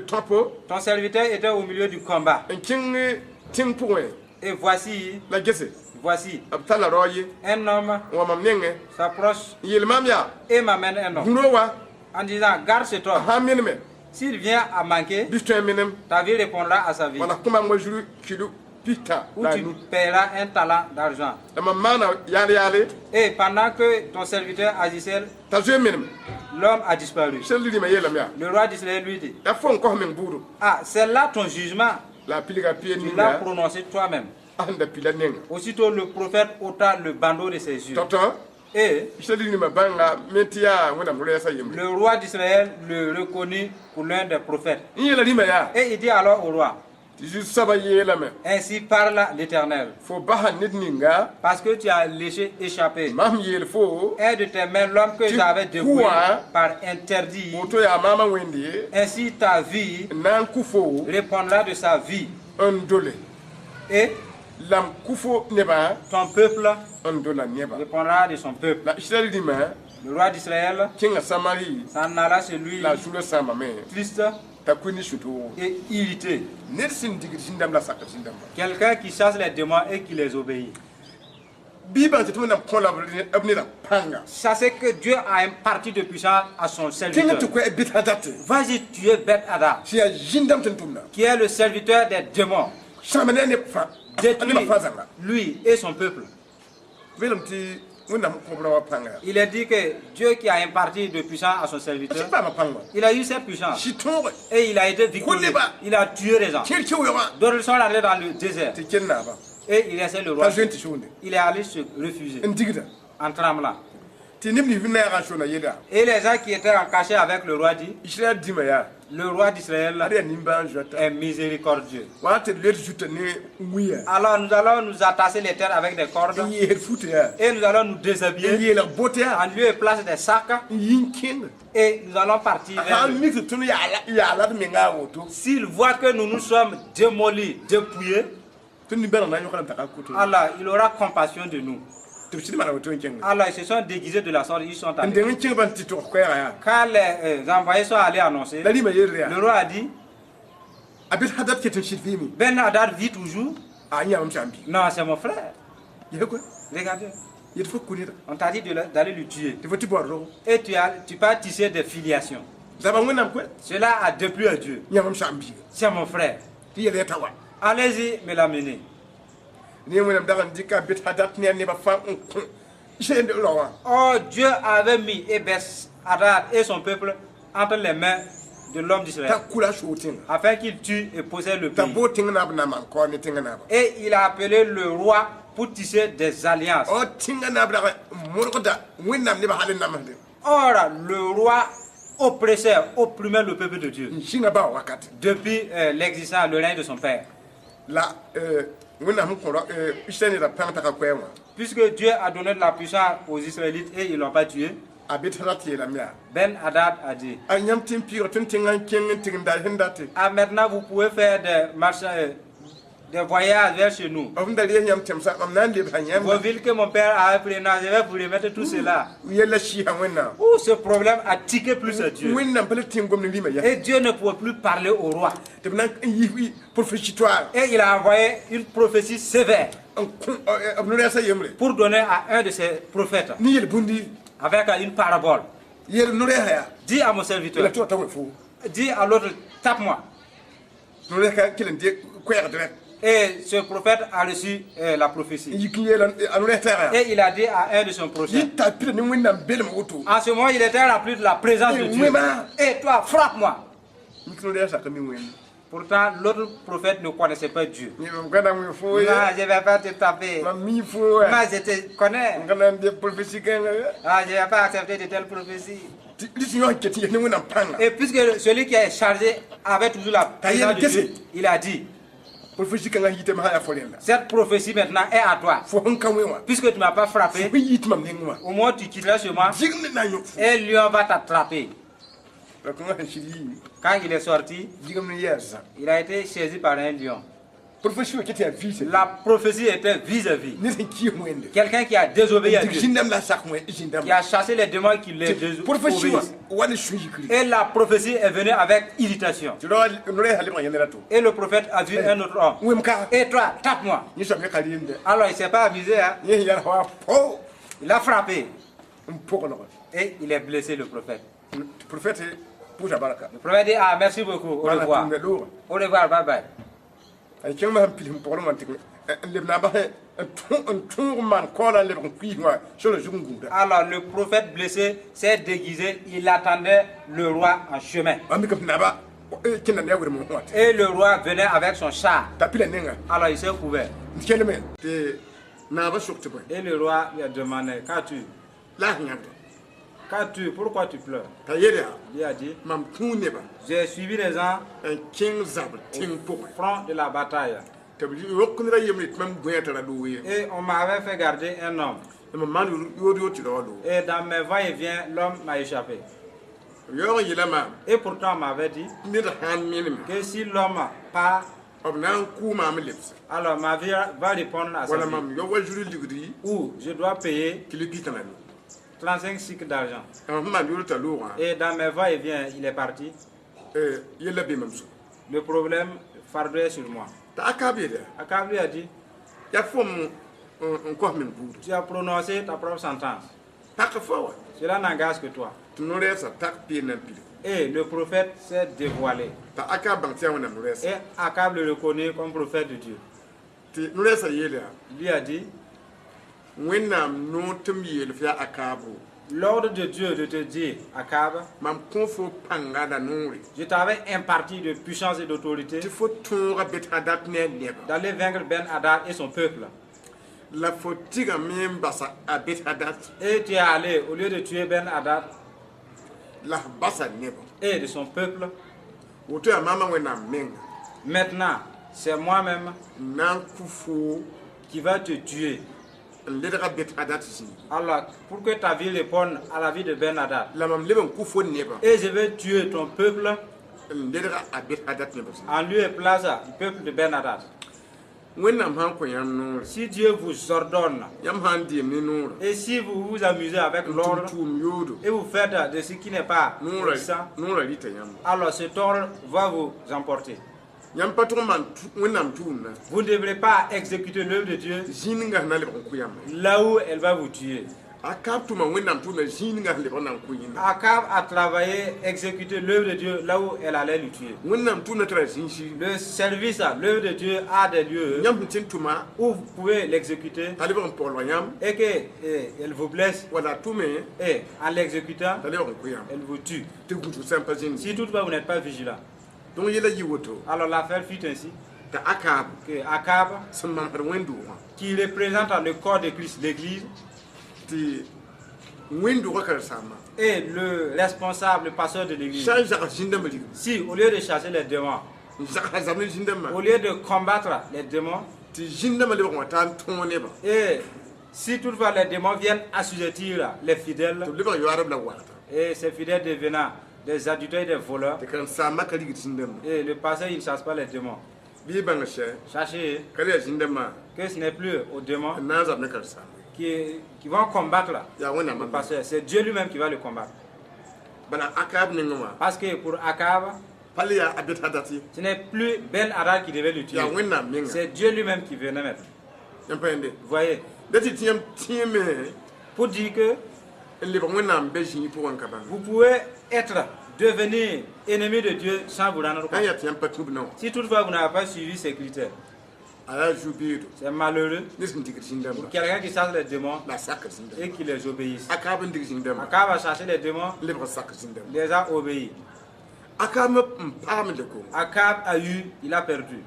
tõpo Ton serviteur était au milieu du combat. N kẽng tẽng pʋgẽ. Et voici, La gese, voici, b talla rao ye un homme n wa mam nengẽ s'approche n yeel maam yaa: et m'amène un homme Gũno wa, en disant: Garde cet a homme. sã n meneme, S'il vient à manquer, bɩ tõe n menem. Ta vie répondra à sa vie. Wala kõ maam wa zuru kilo pita Ou la tu nu. paieras un talent d'argent. La mam maana yaal yaale Et pendant que ton serviteur agissait, t'a zoe n menem. L'homme a disparu. Sel rĩmã yeelame yaa: Le roi d'Israël lui dit: Yaa fo n kos meng buudo. Ah, c'est là ton jugement. La a pilga pie Tu l'as ninga prononcé toi-même. A sẽn da pila nenga. Aussitôt, le prophète ôta le bandeau de ses yeux. Tao-tao Et Israɛl rĩmã bãnga me tɩ yaa Wẽnnaam no-rɛɛsã yembre. Le roi d'Israël le reconnut pour l'un des prophètes. N yeela rĩmã yaa: Et il dit alors au roi: Tɩ Zu-soabã yeelame Ainsi parle l'Éternel. Fo basa ned ninga Parce que tu as laissé échapper mam yeel fo un de tes mains l'homme que Tu j'avais dévoué quoi? Par interdit. Woto yaa maamã wẽnde ye Ainsi ta vie n na n kʋ fo répondra de sa vie. N dole Et la m kʋ fo nebã ton peuple n dola nebã répondra de son peuple. La Israɛl dĩmã Le roi d'Israël kẽnga Samari s'en alla chez lui la a zurã sãamame triste t'a kʋ ne sũ-toogo et irrité. Ned sẽn digd zĩn-dãmb la sakd zĩn-dãmba Quelqu'un qui chasse les démons et qui les obéit. Bɩ bãng tɩ tɩ Wẽnnaam kõ la b neda pãnga Sachez que Dieu a imparti de puissance à son kẽng tɩ serviteur. koɛ Bet-Hadad Vas-y tuer Beth-Hadad, sẽn yaa zĩn-dãmb tɩ n tʋmda qui est le serviteur des démons. sãama ne a neb fãa Détruis nebã fãa zãnga lui et son peuple. Beelame tɩ Wẽnnaam kõ b ra wa pãnga yaa Il est dit que Dieu qui a imparti de puissance à son serviteur, sẽn paama pãngã il a eu cette puissance sɩ tõoge et il a été victorieux. Kʋ Il a tué les gens. kẽer keoogã D'autres sont allés dans le désert tɩ kell naaba et il laissait le roi. T'a zoe n tɩ soonde Il est allé se réfugier n digda en tremblant. Tɩ neb nins naagã sona yeela Et les gens qui étaient en cachet avec le roi dit, Israɛl dĩmã yaa le roi d'Israël ad yaa nimbãan-zoata est miséricordieux. Wa tɩ d led zuta ne wĩa Alors nous allons nous attacher les têtes avec des cordes n yeesd futa yaa et nous allons nous n déshabiller yeelg bote yaa en lieu et place des sacs n yi n kẽng et nous allons partir vers sã n lui. mik tɩ tõnd yaala d menga a woto S'il voit que nous nous sommes démolis, dépouillés, tõnd nimbãaneg na n yõkdame t'a ka koto alors il aura compassion de nous. Tɩ b sɩd maana woto n kẽnga Alors ils se sont déguisés de la sorte, ils sont n allés. deng n kẽng bãn tɩ tog koɛɛga yaa Quand les envoyés sont allés annoncer, la rĩmã yeelre yaa le roi a dit, a Bet-Hadad ket n sɩd vɩɩme Ben Hadad vit toujours. A yãmam sã n bi Non, c'est mon frère. yaa koe Regardez, yet fo kʋ neda on t'a dit d'aller le tuer. tɩ fo tɩ baood rogo Et tu pas tisser des filiations. zaba Wẽnnaam koe Cela a déplu à Dieu. Yãmam sã n biiga C'est mon frère. Tɩ yɛl ya t'a wa Allez-y, me l'amener. Ne Wẽnnaam dag n dɩka Bet-Hadad ne a nebã fãa n kõ Israɛl rao wã Or, Dieu avait mis Ebes, Hadad et son peuple entre les mains de l'homme d'Israël, T'a kula soog tẽnga afin qu'il tue et possède le t'a pays. boog tẽng naab naam n kao ne tẽngã naaba Et il a appelé le roi pour tisser des alliances. O tẽngã naab dag n modgda Wẽnnaam nebã hal n namsde Or, le roi oppressait, opprimait le peuple de Dieu n sĩnga bao wakat depuis l'existence, le règne de son père. La Wẽnnaam sẽn kõ Israɛl neda pãng t'a ka koɛɛ wã Puisque Dieu a donné de la puissance aux Israélites et ils ne l'ont pas tué, a Bet-Hadad yeelame yaa Ben Hadad a dit, a yãmb tɩ n pɩɩg tõnd tẽngã n kẽng n tɩg n da sẽn date ah, maintenant vous pouvez faire des marches, des voyages vers chez nous. B da rees yãmb tẽmsã mam na n lebsa yãmb Vos villes que mon père a pris, non, je vais vous remettre tout cela. Yella sɩɩsa Wẽnnaam Ouh, ce problème a tiqué plus à Dieu. Wẽnnaam pa le tẽng gomd n rĩmã ya Et Dieu ne pouvait plus parler au roi. Tɩ b na n yi prophétie toaara Et il a envoyé une prophétie sévère n kõ b no-rɛɛsã yembre pour donner à un de ses prophètes ne yel-bũndi avec une parabole. Yel no-rɛɛsã yaa Dis à mon la serviteur, tɩ wa ta wẽ fo dis à l'autre, tape-moi. No-rɛɛs ka kell n de koɛɛg direct Et ce prophète a reçu la prophétie. N yik n yeela a no-rɛɛs tɛɛga yaa Et il a dit à un de son prochain. Yɩ t'a pida ne Wẽnnaam belem woto En ce moment, il était rempli de la présence de Eh, Dieu. oui, ma. Et toi, frappe-moi. Mik no-rɛɛs saka mi wẽnde Pourtant, l'autre prophète ne connaissait pas Dieu. Yẽ ka na n wẽ fo Non, je ne vais pas te taper. Mam mi fo Moi, je te connais. N ka na n de prophétie kãenga Ah, je ne vais pas accepter de telles prophéties. Tɩ rɩs yõ ket n ges ne Wẽnnaam pãnga Et puisque celui qui est chargé avait toujours la présence de Dieu, il a dit, Prophétie kãngã yitame sã yaa fo rẽnda cette prophétie maintenant est à toi. Fo sẽn ka wẽ wã Puisque tu ne m'as pas frappé, fo sẽn yit mam neng wã au moins tu quitteras chez moi zɩgd na n yõk fo et lion va t'attraper. La kãngã sẽn sɩd yii Quand il est sorti, zɩgem n yɛa zã il a été saisi par un lion. Prophétie wã ket yaa vɩɩse La prophétie était vis-à-vis. Ned sẽn kiis Wẽnde Quelqu'un qui a désobéi à dig Dieu, zĩn-dãmb la sak wẽ zĩn-dãmb qui a chassé les démons qui les Prophétie wã désobéissent. wa ne sũ-yikri Et la prophétie est venue avec irritation. Tɩ no-rɛɛsã lebg yẽlra to Et le prophète a vu un autre homme. Wẽm ka Et toi, tape-moi. Yẽ soab yẽ ka rɩɩmdɛ Alors il ne s'est pas amusé, hein. Yẽ sẽn yãls wa po Il a frappé. N pʋglg Et il est blessé, le prophète. Tɩ prophète pʋʋsa barka Le prophète dit, ah, merci beaucoup. Au Bala revoir. tʋmda loogã Au revoir, bye bye. A kẽng sẽn pils n pʋglẽ wã n tɩ n leb na n bas n tõog n maan kaoola n lebg n kuiis wã sora zug n gũuda Alors le prophète blessé s'est déguisé. Il attendait le roi en chemin. Mam mik f naba kẽnda ne a wʋrem wã tɩ Et le roi venait avec son char. t'a pila nenga Alors il s'est couvert. N kelme tɩ naabã sok tɩ bõe Et le roi lui a demandé, qu'as-tu? La a yãbda Qu'as-tu? Pourquoi tu pleures? T'a yeel yaa Lui a dit, mam tũu nebã j'ai suivi les gens n kẽng zabr tẽng pʋgẽ front de la bataille. Tɩ b yok ned a yembre tɩ mam gõe t'a ra loog ye Et on m'avait fait garder un homme. La mam maan yood yood tɩ raoã loog Et dans mes va-et-vient, l'homme m'a échappé. B yaoog n yeela maam Et pourtant, on m'avait dit tɩ ned sãn meneme que si l'homme part, b na n kʋʋ maam n lebse alors ma vie va répondre à sa wala vie. Mam yao wa zuri ligdi Ou je dois payer kilo pita la nu 35 cycles d'argent. La mam maan yood t'a loogã Et dans mes va-et-vient, il est parti. Yella be mam sʋka Le problème, fardeau est sur moi. T'a Akab yeela Akab lui a dit, yaa fõm n kos meng buudu tu as prononcé ta propre sentence. Tak fo wa Cela n'engage que toi. Tɩ no-rɛɛsã tak peen na n pilig Et le prophète s'est dévoilé. T'a Akab bãng tɩ yaa Wẽnnaam no-rɛɛsã Et Akab le reconnaît comme prophète de Dieu. Tɩ no-rɛɛsã yeel yaa Il lui a dit, Wẽnnaam noor tɩ m yeel fo yaa Akaabo l'ordre de Dieu de te dire, Akab, mam kõ fo pãnga la noore je t'avais imparti de puissance et d'autorité tɩ fo tõoga Bet-Hadad ne a nebã d'aller vaincre Ben-Hadad et son peuple. La fo tigame n basa a Bet-Hadad Et tu es allé, au lieu de tuer Ben-Hadad la f basa nebã et de son peuple, woto yaa maamã Wẽnnaam menga maintenant, c'est moi-même n na n kʋ foo qui va te tuer. N ledga Bet-Hadad zĩig Alors, pour que ta vie réponde à la vie de Ben-Hadad. La mam leb n kʋ fo nebã Et je vais tuer ton peuple n ledga a Bet-Hadad nebã zĩig en lieu et place du peuple de Ben-Hadad. Wẽnnaam sã n kõ yãmb noore Si Dieu vous ordonne, yãmb sã n deem ne noorã et si vous vous amusez avec n tʋm l'ordre, tʋʋm yoodo et vous faites de ce qui n'est pas noorã puissant, noorã rɩta yãmba alors cet ordre va vous emporter. Yãmb pa tʋg n maan Wẽnnaam tʋʋmdã Vous ne devrez pas exécuter l'œuvre de Dieu zĩig ninga sẽn na n lebg n kʋ yãmba là où elle va vous tuer. Akab tʋma Wẽnnaam tʋʋmdã zĩig ninga sẽn lebg n na n kʋ yẽnda Akab a travaillé, exécuté l'œuvre de Dieu là où elle allait le tuer. Wẽnnaam tʋʋmdã tara zĩig Le service, l'œuvre de Dieu a des lieux yãmb sẽn tɩ n tʋma où vous pouvez l'exécuter t'a lebg n paoolg yãmb et que elle vous blesse wala a tʋme et en l'exécutant, t'a lebg n kʋ yãmb elle vous tue. Tɩ gũusg sã n pa zĩnd Si toutefois vous n'êtes pas vigilant, donc yɛla yɩ woto alors l'affaire fut ainsi t'a Akab que Akab, sẽn mamsd wẽnd-doogã qui représente le corps de Christ, l'Église, tɩ wẽnd-doogã karen-saambã et le responsable, le pasteur de l'Église, sã n zags zĩndãmbã ligd si au lieu de chasser les démons, n zagsã zab ne zĩndãmbã au lieu de combattre les démons, tɩ zĩndãmbã lebg n wa taa n tõog nebã et si toutefois les démons viennent assujettir les fidèles, tɩ b lebg yoaadb la wagda et ces fidèles devenant des adultères et des voleurs, tɩ karen-saambã ka rigd zĩndãmbã et le pasteur il ne chasse pas les démons. Bɩ y bãng sɛ Sachez ka le yaa zĩndãmbã que ce n'est plus aux démons n na n zab ne karen-saamba qui vont combattre yaa Wẽnnaam le pasteur, c'est Dieu lui-même qui va le combattre. Bala Akab nengẽ wã Parce que pour Akab, pa le yaa a Bet-Hadad ye ce n'est plus Ben Hadad qui devait le tuer. Yaa Wẽnnaam menga C'est Dieu lui-même qui venait mettre. Yãmb pa yẽnde Vous voyez, da tɩ tɩ yãmb tẽeme pour dire que n lebg Wẽnnaam be zĩig pʋgẽ n ka bãng vous pouvez être, devenir ennemi de Dieu sans vous rendre sã n compte. yaa tɩ yãmb pa tũub na wã Si toutefois vous n'avez pas suivi ces critères, a yaa zu-beedo c'est malheureux ne sẽn digd zĩndãmbã pour quelqu'un qui chasse les démons la a sakd zĩndãmbã et qui les obéisse. Akab n dig zĩndãmbã Akab a chassé les démons, n lebg sak zĩndãmbã les a obéis. Akab n paam le kongo Akab a eu, il a perdu.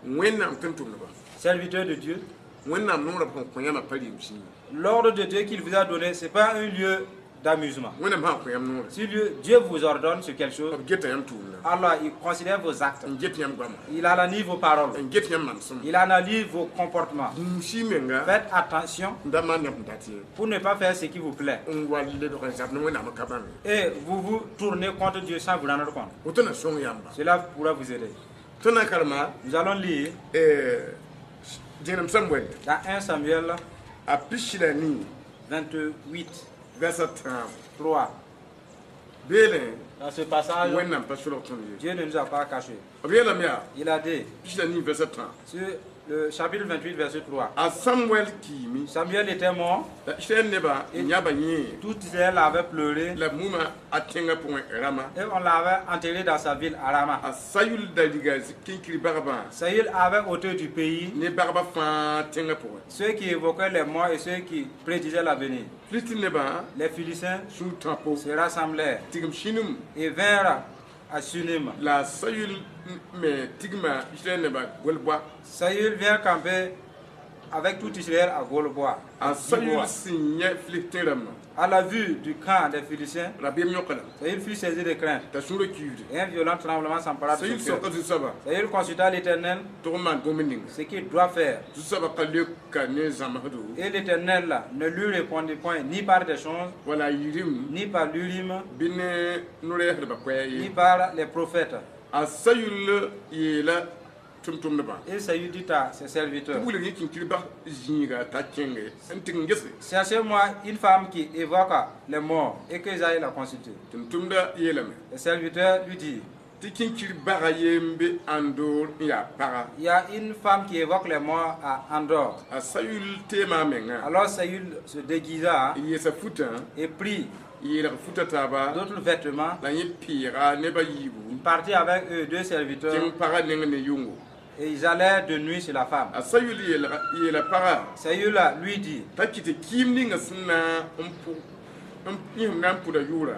Wẽnnaam tʋm-tʋmdba Serviteur de Dieu, Wẽnnaam noorã sẽn kõ yãmbã pa rɩɩm zĩig l'ordre de Dieu qu'il vous a donné, ce n'est pas un lieu d'amusement. Wẽnnaam sã n kõ yãmb noorã Si Dieu vous ordonne sur quelque chose, b geta yãmb tʋʋmdã alors il considère vos actes, n get yãmb goama il analyse vos paroles, n get yãmb manesem il analyse vos comportements. Gũus-y menga Faites attention n da maan yãmb sẽn dat ye pour ne pas faire ce qui vous plaît. N wa lebg n zab ne Wẽnnaam n ka bãng Et vous vous tournez contre Dieu sans vous rendre compte. Woto na sõng yãmba Cela pourra vous aider. Tõnd na n karema Nous allons lire dẽenem Samuel dans 1 Samuel a pisi la nii 28, vɛrsa tãabo 3. Beelẽ Dans ce passage, Wẽnnaam pa solg tõnd ye Dieu ne nous a pas caché. B yeelame yaa Il a dit, pisi la nii vɛrsa tãabo sur le chapitre 28, verset 3, a Samuel kiime Samuel était mort, la Israɛl nebã n yãba yẽ tout Israël avait pleuré la b muma a tẽngã pʋgẽ Rama et on l'avait enterré dans sa ville à Rama. A Sayul da riga kinkir bagbã Saül avait ôté du pays ne bagba fãa tẽngã pʋgẽ ceux qui évoquaient les morts et ceux qui prédisaient l'avenir. Filistin nebã Les Philistins sũur tãpo se rassemblèrent tigim sĩnem et vinrent à Sunem. La Sayul me tigma Israɛl nebã gol-boa Saül vient camper avec tout Israël à Golboa. A Sayul Gilboa. Sẽn yẽ Filistin rãmbã, À la vue du camp des Philistins, rabeem yõka lame Saül fut saisi de crainte t'a sũurã kiuude. Et un violent tremblement s'empara de Sayul son cœur. soka Zu-soabã Saül consulta l'Éternel tɩ b maan bũmb ninga. Ce qu'il doit faire. Zu-soabã ka leoka ne zãmsdo Et l'Éternel ne lui répondit point, ni par des songes, wala a yirim ni par l'Urim, bɩ ne no-rɛɛsdbã koɛɛ ni ye. Par les prophètes. A Sayul yeela tʋm-tʋmdbã Et Saül dit à ses serviteurs, tɩ wilg yẽ kĩnkir bas zĩiga t'a kẽnge n tɩg n gese. Cherchez-moi une femme qui évoque les morts et que j'aille la consulter. Tʋm-tʋmdã yeelame Les serviteurs lui dirent, tɩ kĩnkir baga ye n be Ãndoor n yaa paga. Il y a une femme qui évoque les morts à Endor. A Sayul teema a menga Alors Saül se déguisa n yeesa futã et prit n yeelg futã taaba d'autres vêtements. La yẽ pɩɩga nebã yiibu Il partit avec eux deux serviteurs kẽng paga neng ne yʋngo. Et ils allaient de nuit chez la femme. A Sayul yeelga yeela paga Saül lui dit, t'a kɩ tɩ kɩɩm ninga sẽn na n pʋ n yẽsem na n pʋda yʋʋra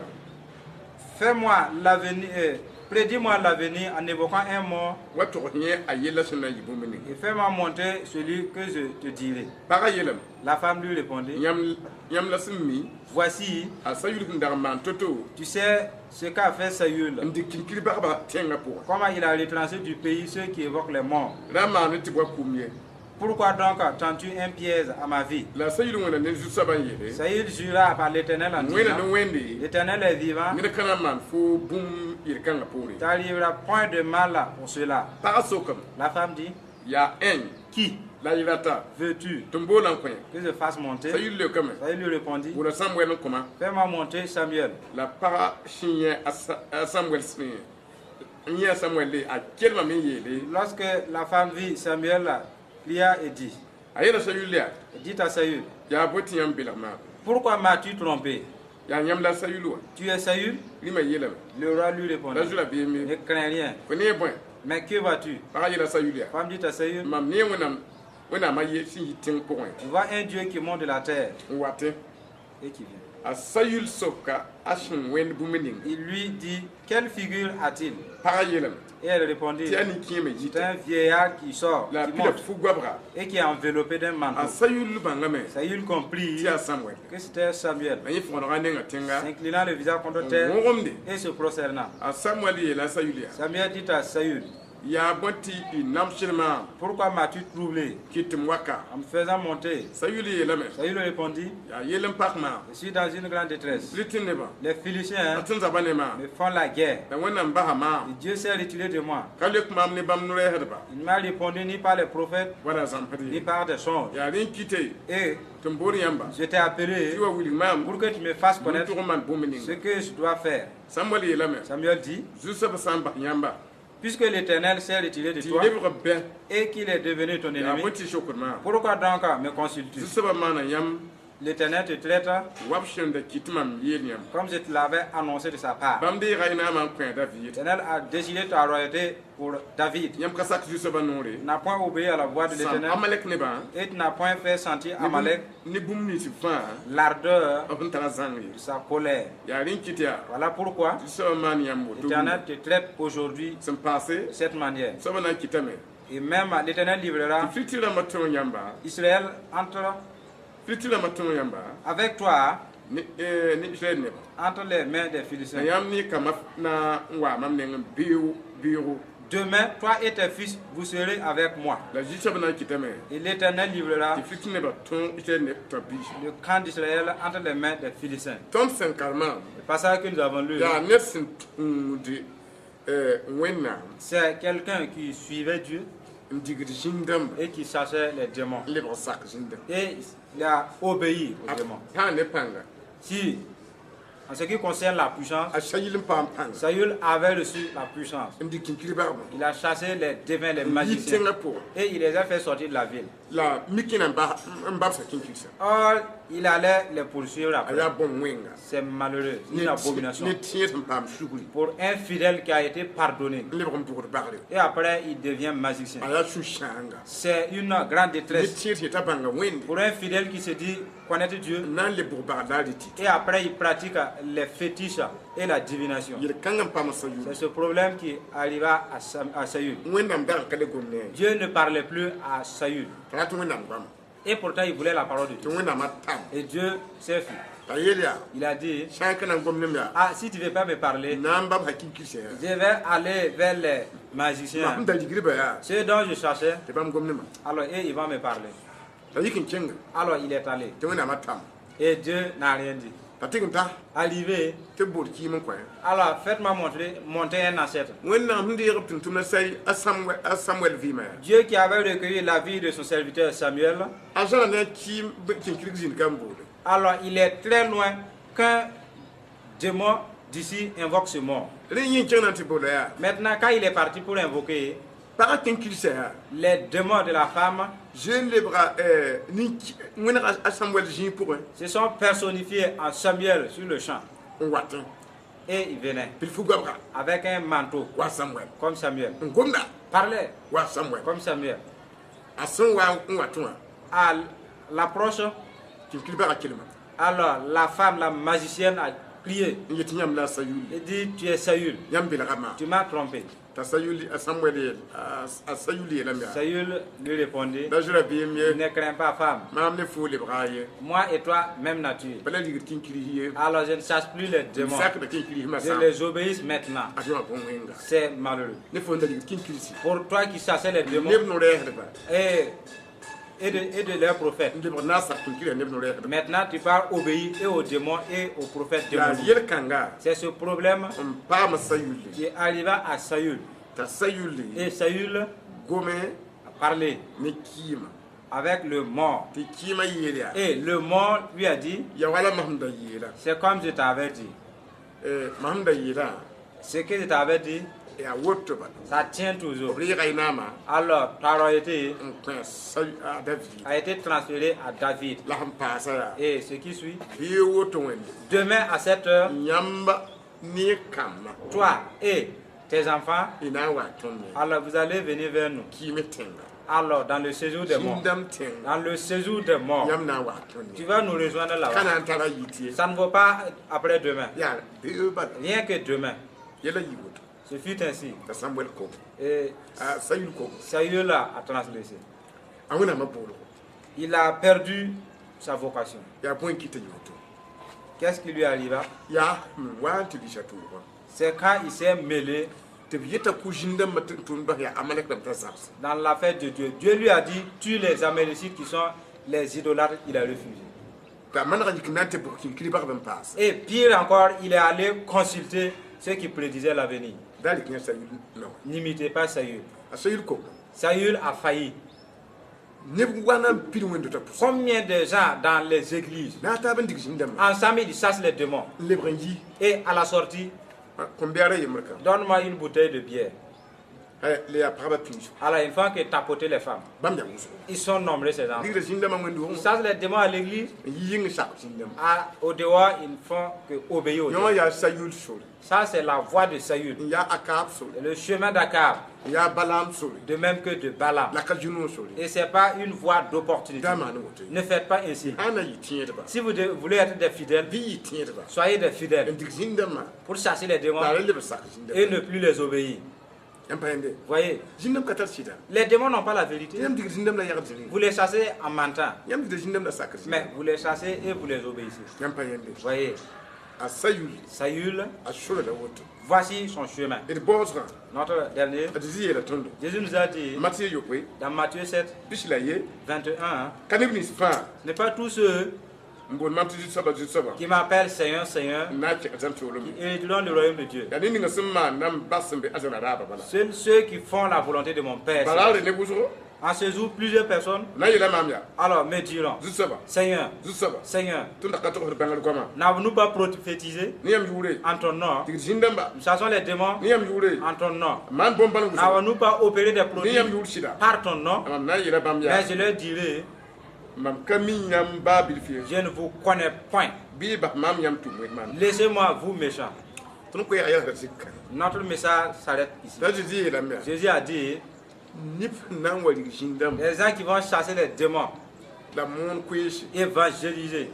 Fais-moi l'avenir, prédis-moi l'avenir en évoquant un mort wa tog yẽ a yella sẽn na n yɩ bũmb ninga. Et fais-moi monter celui que je te dirai. Paga yeelame La femme lui répondit, yãmb yãmb la sẽn mi Voici, a Sayul sẽn dag n maan to-to tu sais ce qu'a fait Saül, n dɩk kĩnkir bagbã tẽngã pʋgã comment il a retranché du pays ceux qui évoquent les morts. ra maane tɩ b wa kum ye. Pourquoi donc tends-tu un piège à ma vie? La Sayul wẽna ne zu-soabã n yeele Saül jura par l'Éternel en wẽna disant, ne Wẽnde L'Éternel est vivant, ned ka na n maan fo bũmb yel-kãngã poore. T'arrivera point de mal pour cela. Pagã sokame La femme dit, yaa ẽn Qui la y rata veux-tu tɩ m boolã n kõ que je fasse monter? Sayul leokame Saül lui répondit, wʋla Samuɛl n kõma. Fais-moi monter Samuel. La pagã sẽn yẽ a Sa- a Samuɛl sẽn n yẽ a Samuɛl le a kelmame n yeele. Lorsque la femme vit Samuel, cria et dit, A yeela Sayul yaa dit à Saül, yaa bõe tɩ yãmb belg maam? Pourquoi m'as-tu trompé? Yaa yãmb la Sayul wã? Tu es Saül? Rĩmã yeelame. Le roi lui répondit, La zu rabeem ye. Ne crains rien, Fo nee bõe? Mais que vois-tu? Pagã yeela Sayul yaa La femme dit à Saül, mam nee Wẽnnaam Wẽnnaamã ye sẽn yi tẽng pʋgẽ Je vois un Dieu qui monte de la terre n watẽ. Et qui vient. A Sayul soka a sẽn wẽnd bũmb ninga. Il lui dit, Quelle figure a-t-il? Pagã yeelame Et elle répondit, tɩ yaa nin-kẽemã C'est yita un vieillard qui sort, la qui pila monte fu-goabga. Et qui est enveloppé d'un A manteau. Sayul bãngame Saül comprit tɩ yaa Samuɛl que c'était Samuel. la yẽ fõgenega nenga tẽnga S'inclinant le visage contre n terre wõgemde. Et se prosternant. A Samuɛl yeela Sayul yaa Samuel dit à Saül, yaa bõe tɩ y namsd maam Pourquoi m'as-tu troublé kɩ tɩ m wa ka? En me faisant monter? Sayul yeelame Saül répondit, yaa yell n pak maam. Je suis dans une grande détresse. Filistin nebã Les Philistins a tɩ n zaba ne maam me font la guerre. la Wẽnnaam basa maam Et Dieu s'est retiré de moi. ka leok maam ne bãmb no-rɛɛsdba Il ne m'a répondu ni par les prophètes, wala zãmsd ni ye. par des songes. Yaa rẽ n kɩte Et tɩ m bood yãmba je t'ai appelé tɩ wa wilg maam pour que tu me fasses tɩ connaître tʋg n maan bũmb ce ninga. que je dois faire. Samuɛl yeelame Samuel dit, zu-soabã sã n bas yãmba Puisque l'Éternel s'est retiré de tɩ toi lebg bɛ et qu'il est devenu ton yaa ennemi, bõe tɩ sokd maam? Pourquoi donc me consultes-tu? Zu-soabã maana yãmb L'Éternel te traite wa b sẽn da kɩt mam yeel yãmb. Comme je te l'avais annoncé de sa part. Bãmb deega y naamã n kõ David. L'Éternel a déchiré ta royauté pour David. Yãmb ka sak zu-soabã noore Tu n'as point obéi à la voix de sãm l'Éternel Amalek nebã et tu n'as point fait sentir Amalek ne bũmb nins fãa l'ardeur b sẽn tara zãng ye. De sa colère. Yaa rẽ n kɩt yaa Voilà pourquoi zu-soabã maan yãmb woto. l'Éternel te traite aujourd'hui Sẽn paase de cette manière. soabã na n kɩtame Et même l'Éternel livrera tɩ Filistin rãmbã tõog yãmba Israël entre Filistin rãmbã tõog yãmba avec toi ne eh, ne Israɛl nebã entre les mains des la Philistins. yãmb ne kambã na n waa mam neng beoog beoogo. Demain, toi et tes fils, vous serez avec moi. La zu-soabã na n kɩtame Et l'Éternel livrera tɩ Filistin nebã tõog Israɛl neb t'a biis. Le camp d'Israël entre les mains des Philistins. Tõnd sẽn karemã Le passage que nous avons lu, yaa ned sẽn tũud eh, Wẽnnaam c'est quelqu'un qui suivait Dieu n digd zĩn-dãmba et qui chassait les démons. n lebg sak zĩn-dãmba. Et il a obéi aux démons. Sã n ne pãnga Si, en ce qui concerne la puissance, a Sayil n paam pãnga Saül avait reçu la puissance. N dig kĩnkir bagbã Il a chassé les devins, les n yi magiciens. tẽngã pʋgã Et il les a fait sortir de la ville. La mikẽna n bas n babsa kĩnkirsa. Or, il allait les poursuivre A après. yaa bõn-wẽnga C'est malheureux, c'est une abomination. ne tẽed sẽn paam sugri Pour un fidèle qui a été pardonné. N lebg n bʋgd bagre. Et après, il devient magicien. A yaa sũ-sãanga. C'est une grande Ne détresse. tẽed sẽn t'a bãnga Wẽnde Pour un fidèle qui se dit connaître Dieu, n na n le bʋg bagd la a rɩ et après il pratique les fétiches et la divination. Yel-kãngã n paam Sayul. C'est ce problème qui arriva à Saül. Wẽnnaam dag n ka le gom ne a ye. Dieu ne parlait plus à Saül. T'a rat Wẽnnaam goama. Et pourtant, il voulait la parole de Tɩ Dieu. Wẽnnaamã tam. Et Dieu s'est fui. T'a yeel yaa Il a dit, sã n ka na n gom nem yaa ah, si tu ne veux pas me parler, na n bab hakĩnkirsa yaa je vais aller vers les magiciens. mam da ligdbã yaa Ceux dont je cherchais, tɩ bãmb gom nemã alors eux, ils vont me parler. T'a yik n kẽnga Alors il est allé. Tɩ Wẽnnaamã tam. Et Dieu n'a rien dit. T'a tɩg n ta Arrivé, tɩ b bood kɩɩm n kõ alors faites-moi monter un ancêtre. Wẽnnaam sẽn deeg b tʋm-tʋmdã say a Samuel a Samuel vɩɩmã yaa Dieu qui avait recueilli la vie de son serviteur Samuel, a zãra ne a kɩɩm kẽnkirg zĩnd ka n boode alors il est très loin qu'un démon d'ici invoque ce mort. Rẽ yẽ kẽng na n tɩ boola yaa Maintenant, quand il est parti pour invoquer pagã kẽnkirsa yaa les démons de la femme, zoe n lebga wẽneg a Samuel zĩig pʋgẽ se sont personnifiés en Samuel sur le champ. N watẽ Et il venait bilfu goabga avec un manteau, wa Samuel comme Samuel. N gomda Parlait wa Samuel comme Samuel. A sẽn wa n watẽ wã À l'approche, kẽnkir pagã kelma alors la femme, la magicienne, a crié. N yet yãmb la a Sayul Il dit, tu es Saül, yãmb belga maam tu m'as trompé. T'a Sayul a Samuel yeel a a Sayul yeelame yaa Saül lui répondit, da zoe rabeem ye ne crains pas, femme. Maam ne foo lebga ye Moi et toi, même nature. Bala ligd kẽnkirsi ye Alors je ne chasse plus les démons. sakda kẽnkirsmã Je sãam les obéisse maintenant. A yõa bõn-wẽnga C'est malheureux. Ne fo n da ligd kẽnkirsi Pour toi qui chassais les démons neb no-rɛɛsdba et de leurs prophètes. N lebg na n sak kẽnkirã neb no-rɛɛsdba Maintenant, tu vas obéir et aux démons et aux prophètes yaa démoniaques. yel-kãnga C'est ce problème n paam Sayulle qui est arrivé à Saül. T'a Sayulle Et Saül gome a parlé ne kɩɩma avec le mort. Tɩ kɩɩmã yeel yaa Et le mort lui a dit, ya wala mam sẽn da yeela c'est comme je t'avais dit. Mam sẽn da yeelã Ce que je t'avais dit, yaa woto bala ça tient toujours. B reega y naamã Alors, ta royauté n kõ a David a été transférée à David. La sẽn paasa yaa Et ce qui suit, bɩ woto Wẽnde demain à 7 heures, yãmba ne kambã toi et tes enfants, y na n wa tõnd me alors vous allez venir vers nous. Kɩɩme tẽnga Alors, dans le séjour des morts, zĩn-dãmb tẽnga dans le séjour des morts, yãmb na n wa tõnd tu me vas nous rejoindre ka là-bas. na n tara yit ye Ça ne vaut pas après-demain, yaa beoog bala rien que demain. Yɛla yɩ woto Ce fut ainsi. T'a Samuel kom Et a Sayul kom Saül a transgressé. A Wẽnnaamã boolgo Il a perdu sa vocation. Yaa bõe n kɩt t'a yɩ woto Qu'est-ce qui lui arriva? Yaa n wa n tɩ lisa tʋʋgã C'est quand il s'est mêlé tɩ b yeta kʋ zĩn-dãmbã tɩ tʋm bas yaa Amalek rãmb t'a zabs dans l'affaire de Dieu. Dieu lui a dit, tue les Amalécites qui sont les idolâtres. Il a refusé. T'a maneg n yik n na n tɩ bʋg kĩnkir bagb n paase Et pire encore, il est allé consulter ceux qui prédisaient l'avenir. Da rɩk yã Sayul naoã N'imitez pas Saül. A Sayul kom Saül a failli. Neb wa na n pid wẽnd-dotã pʋsẽ Combien de gens dans les églises, na a taab n dig zĩn-dãmbã ensemble, ils chassent les démons. N lebg n yi Et à la sortie, kom-bɛɛra yembr kã donne-moi une bouteille de bière. La yaa pagba pĩiso Alors, il faut que tapoter les femmes. Bãmb yaa wʋsgo Ils sont nombreux, ces gens. Ligda zĩn-dãmbã wẽnd Ils chassent les démons à l'église. N yi yĩng sak zĩn-dãmbã Au dehors, ils ne font que obéir aux Yõ wã démons. yaa Sayul sore Ça, c'est la voie de Saül. N yaa Akab sore Le chemin d'Akab, N yaa Balaam sore de même que de Balaam. La ka Juno sore Et ce n'est pas une voie d'opportunité. Da maan woto ye Ne faites pas ainsi. Sã n na yɩ tẽedba Si vous voulez être des fidèles, bɩ yɩ tẽedba soyez des n fidèles dig zĩn-dãmbã pour chasser les démons la ra leb sak zĩn-dãmbã et ne plus les obéir. Yãmb pa yẽnde Voyez, zĩn-dãmb ka tar sɩda les démons n'ont pas la vérité. Yãmb digd zĩn-dãmb la yagd zĩnga Vous les chassez en mentant, yãmb digda zĩn-dãmb la sakr mais zĩnga vous les chassez et vous les obéissez. Yãmb pa yẽnde Voyez, A Sayul Saül, a sora la woto voici son chemin. D baoosgã Notre dernier, a Zezi yeela tõndo Jésus nous a dit Matɩ yopoe dans Matthieu 7, pis la ye 21, hein, ka neb nins fãa ce n'est pas tous ceux n boond mam tɩ Zu-soaba Zu-soaba qui m'appellent Seigneur, Seigneur, n na n kẽg zãm soolem qui hériteront le royaume de Dieu. Yaa ne ninga sẽn maan na n bas sẽn be arzãna raaba bala Seuls ceux qui font la volonté de mon Père. Bala re ne wʋsgo En ce jour, plusieurs personnes na n yeela maam yaa alors me diront, Zu-soaba Seigneur, Zu-soaba Seigneur, tõnd da ka togsd bãngr goamã n'avons-nous pas prophétisé ne yãmb yʋʋre en ton nom? Tigd zĩn-dãmba Nous chassons les démons ne yãmb yʋʋre en ton nom. Maan bõn-bãn wʋsgo N'avons-nous pas opéré des ne prodiges yãmb yʋʋr sɩda par ton nom? Mam na n yeela bãmb yaa Mais je leur dirai, mam ka mi yãmb baa bilf ye je ne vous connais point. Bɩ y bas maam yãmb tʋm wẽnd maana Laissez-moi, vous méchants. Tõnd koɛɛga yɛlsda sik kãna Notre message s'arrête ici. La Zezi yeelame yaa Jésus a dit, neb sẽn na n wa rig zĩn-dãmba les gens qui vont chasser les démons, la moon koeese évangéliser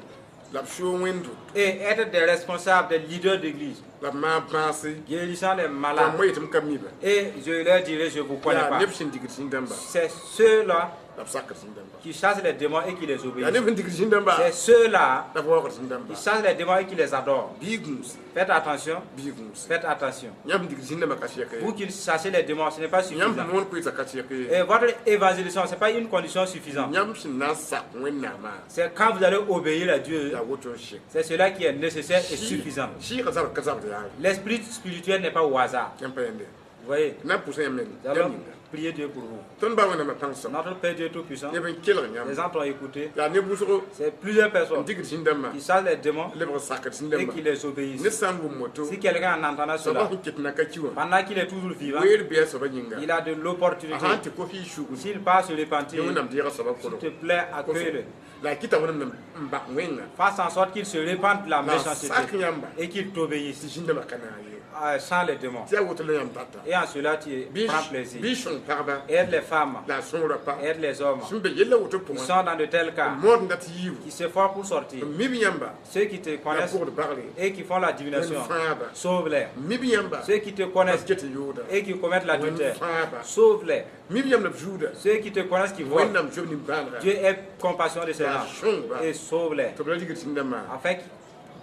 la b soog wẽnd et être des responsables, des leaders d'église, La b maan bãase. Guérissant les La malades. moa yetɩ m ka mi-ba. Et je leur dirai, je ne vous connais Yaa pas. neb sẽn digd zĩn-dãmba C'est ceux-là la b sakd zĩn-dãmba. Qui chassent les démons et qui les Yaa obéissent. neb sẽn digd zĩn-dãmba C'est ceux-là la b waoogd zĩn-dãmba. Qui chassent les démons et qui les adorent. Bɩ y gũuse. Faites attention, Bɩ y gũuse. Faites attention. Yãmb sẽn digd zĩn-dãmbã ka sɛk ye. Vous qui chassez les démons, ce n'est pas Yãmb suffisant. sẽn moon koeesã ka sɛk ye. Et votre évangélisation, ce n'est pas une condition suffisante. Yãmb sẽn na n sak Wẽnnaamã C'est quand vous allez obéir à Dieu, yaa woto n sɛk. C'est cela qui est nécessaire et suffisant. Sɩɩgã zabd ka zabd yaa. L'esprit spirituel n'est pas au hasard. Yãmb pa yẽnde. Vous voyez, Na n pʋsã yãmb meng nous allons yãmb yĩnga. Prier Dieu pour vous. Tõnd ba Wẽnnaamã pãng sõm. Notre Père Dieu Tout-Puissant, Neb n kelg yãmb. Les gens t'ont écouté. Yaa neb wʋsgo C'est plusieurs n personnes digd zĩn-dãmbã qui chassent les démons lebg n sakd et zĩn-dãmbã. qui les obéissent. Ned sã n wʋm woto Si quelqu'un en entendant soaba cela, sẽn ket na ka ki wã pendant qu'il est toujours vivant, weer bɩ a soabã yĩnga il a de l'opportunité. a sã n tɩ kos y sugr S'il part se repentir, yẽ Wẽnnaam deega soabã s'il kolg te plaît, accueille-le. La a kɩta Wẽnnaam n bak wẽnga Fasse en sorte qu'il se répande de la la méchanceté sak yãmba et qu'il t'obéisse tɩ zĩn-dãmbã ka naag ye sans les démons. Tɩ yaa woto la yãmb tata. Et en cela, tu prends plaisir. Bɩ sõng pagba Aide les femmes, la a sõora pa aide les hommes sẽn be yella woto qui pʋgã sont dans de tels cas, mood n dat yiibu qui s'efforcent pour sortir. N mib yãmba Ceux qui te la connaissent pʋgd bagre et qui font la divination, Wẽnd fãaba sauve-les. Mib yãmba Ceux qui te la connaissent b ket n yooda et qui commettent l'adultère, Wẽnd fãaba sauve-les. Mib yãmb la b zuuda Ceux qui te connaissent qui volent, Wẽnnaam zob nimbãanega Dieu ait compassion de ces La gens sõngba et sauve-les. Tɩ b ra ligd zĩn-dãmbã Afin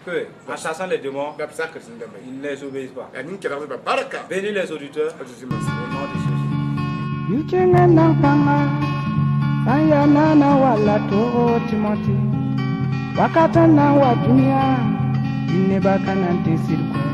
que, en chassant les démons, la b sakd zĩn-dãmbã ye ils ne les obéissent pas. yaa nin-kelgdbã barka. Bénis les auditeurs A Zeezi Masã. Au nom de Jésus. Yu-kẽngã nan pãnga sã n yaa naana walla togo Tɩmɔtɩ wakat n na n wa dũniyã tɩ nebã ka na n tɩ sɩd kõ.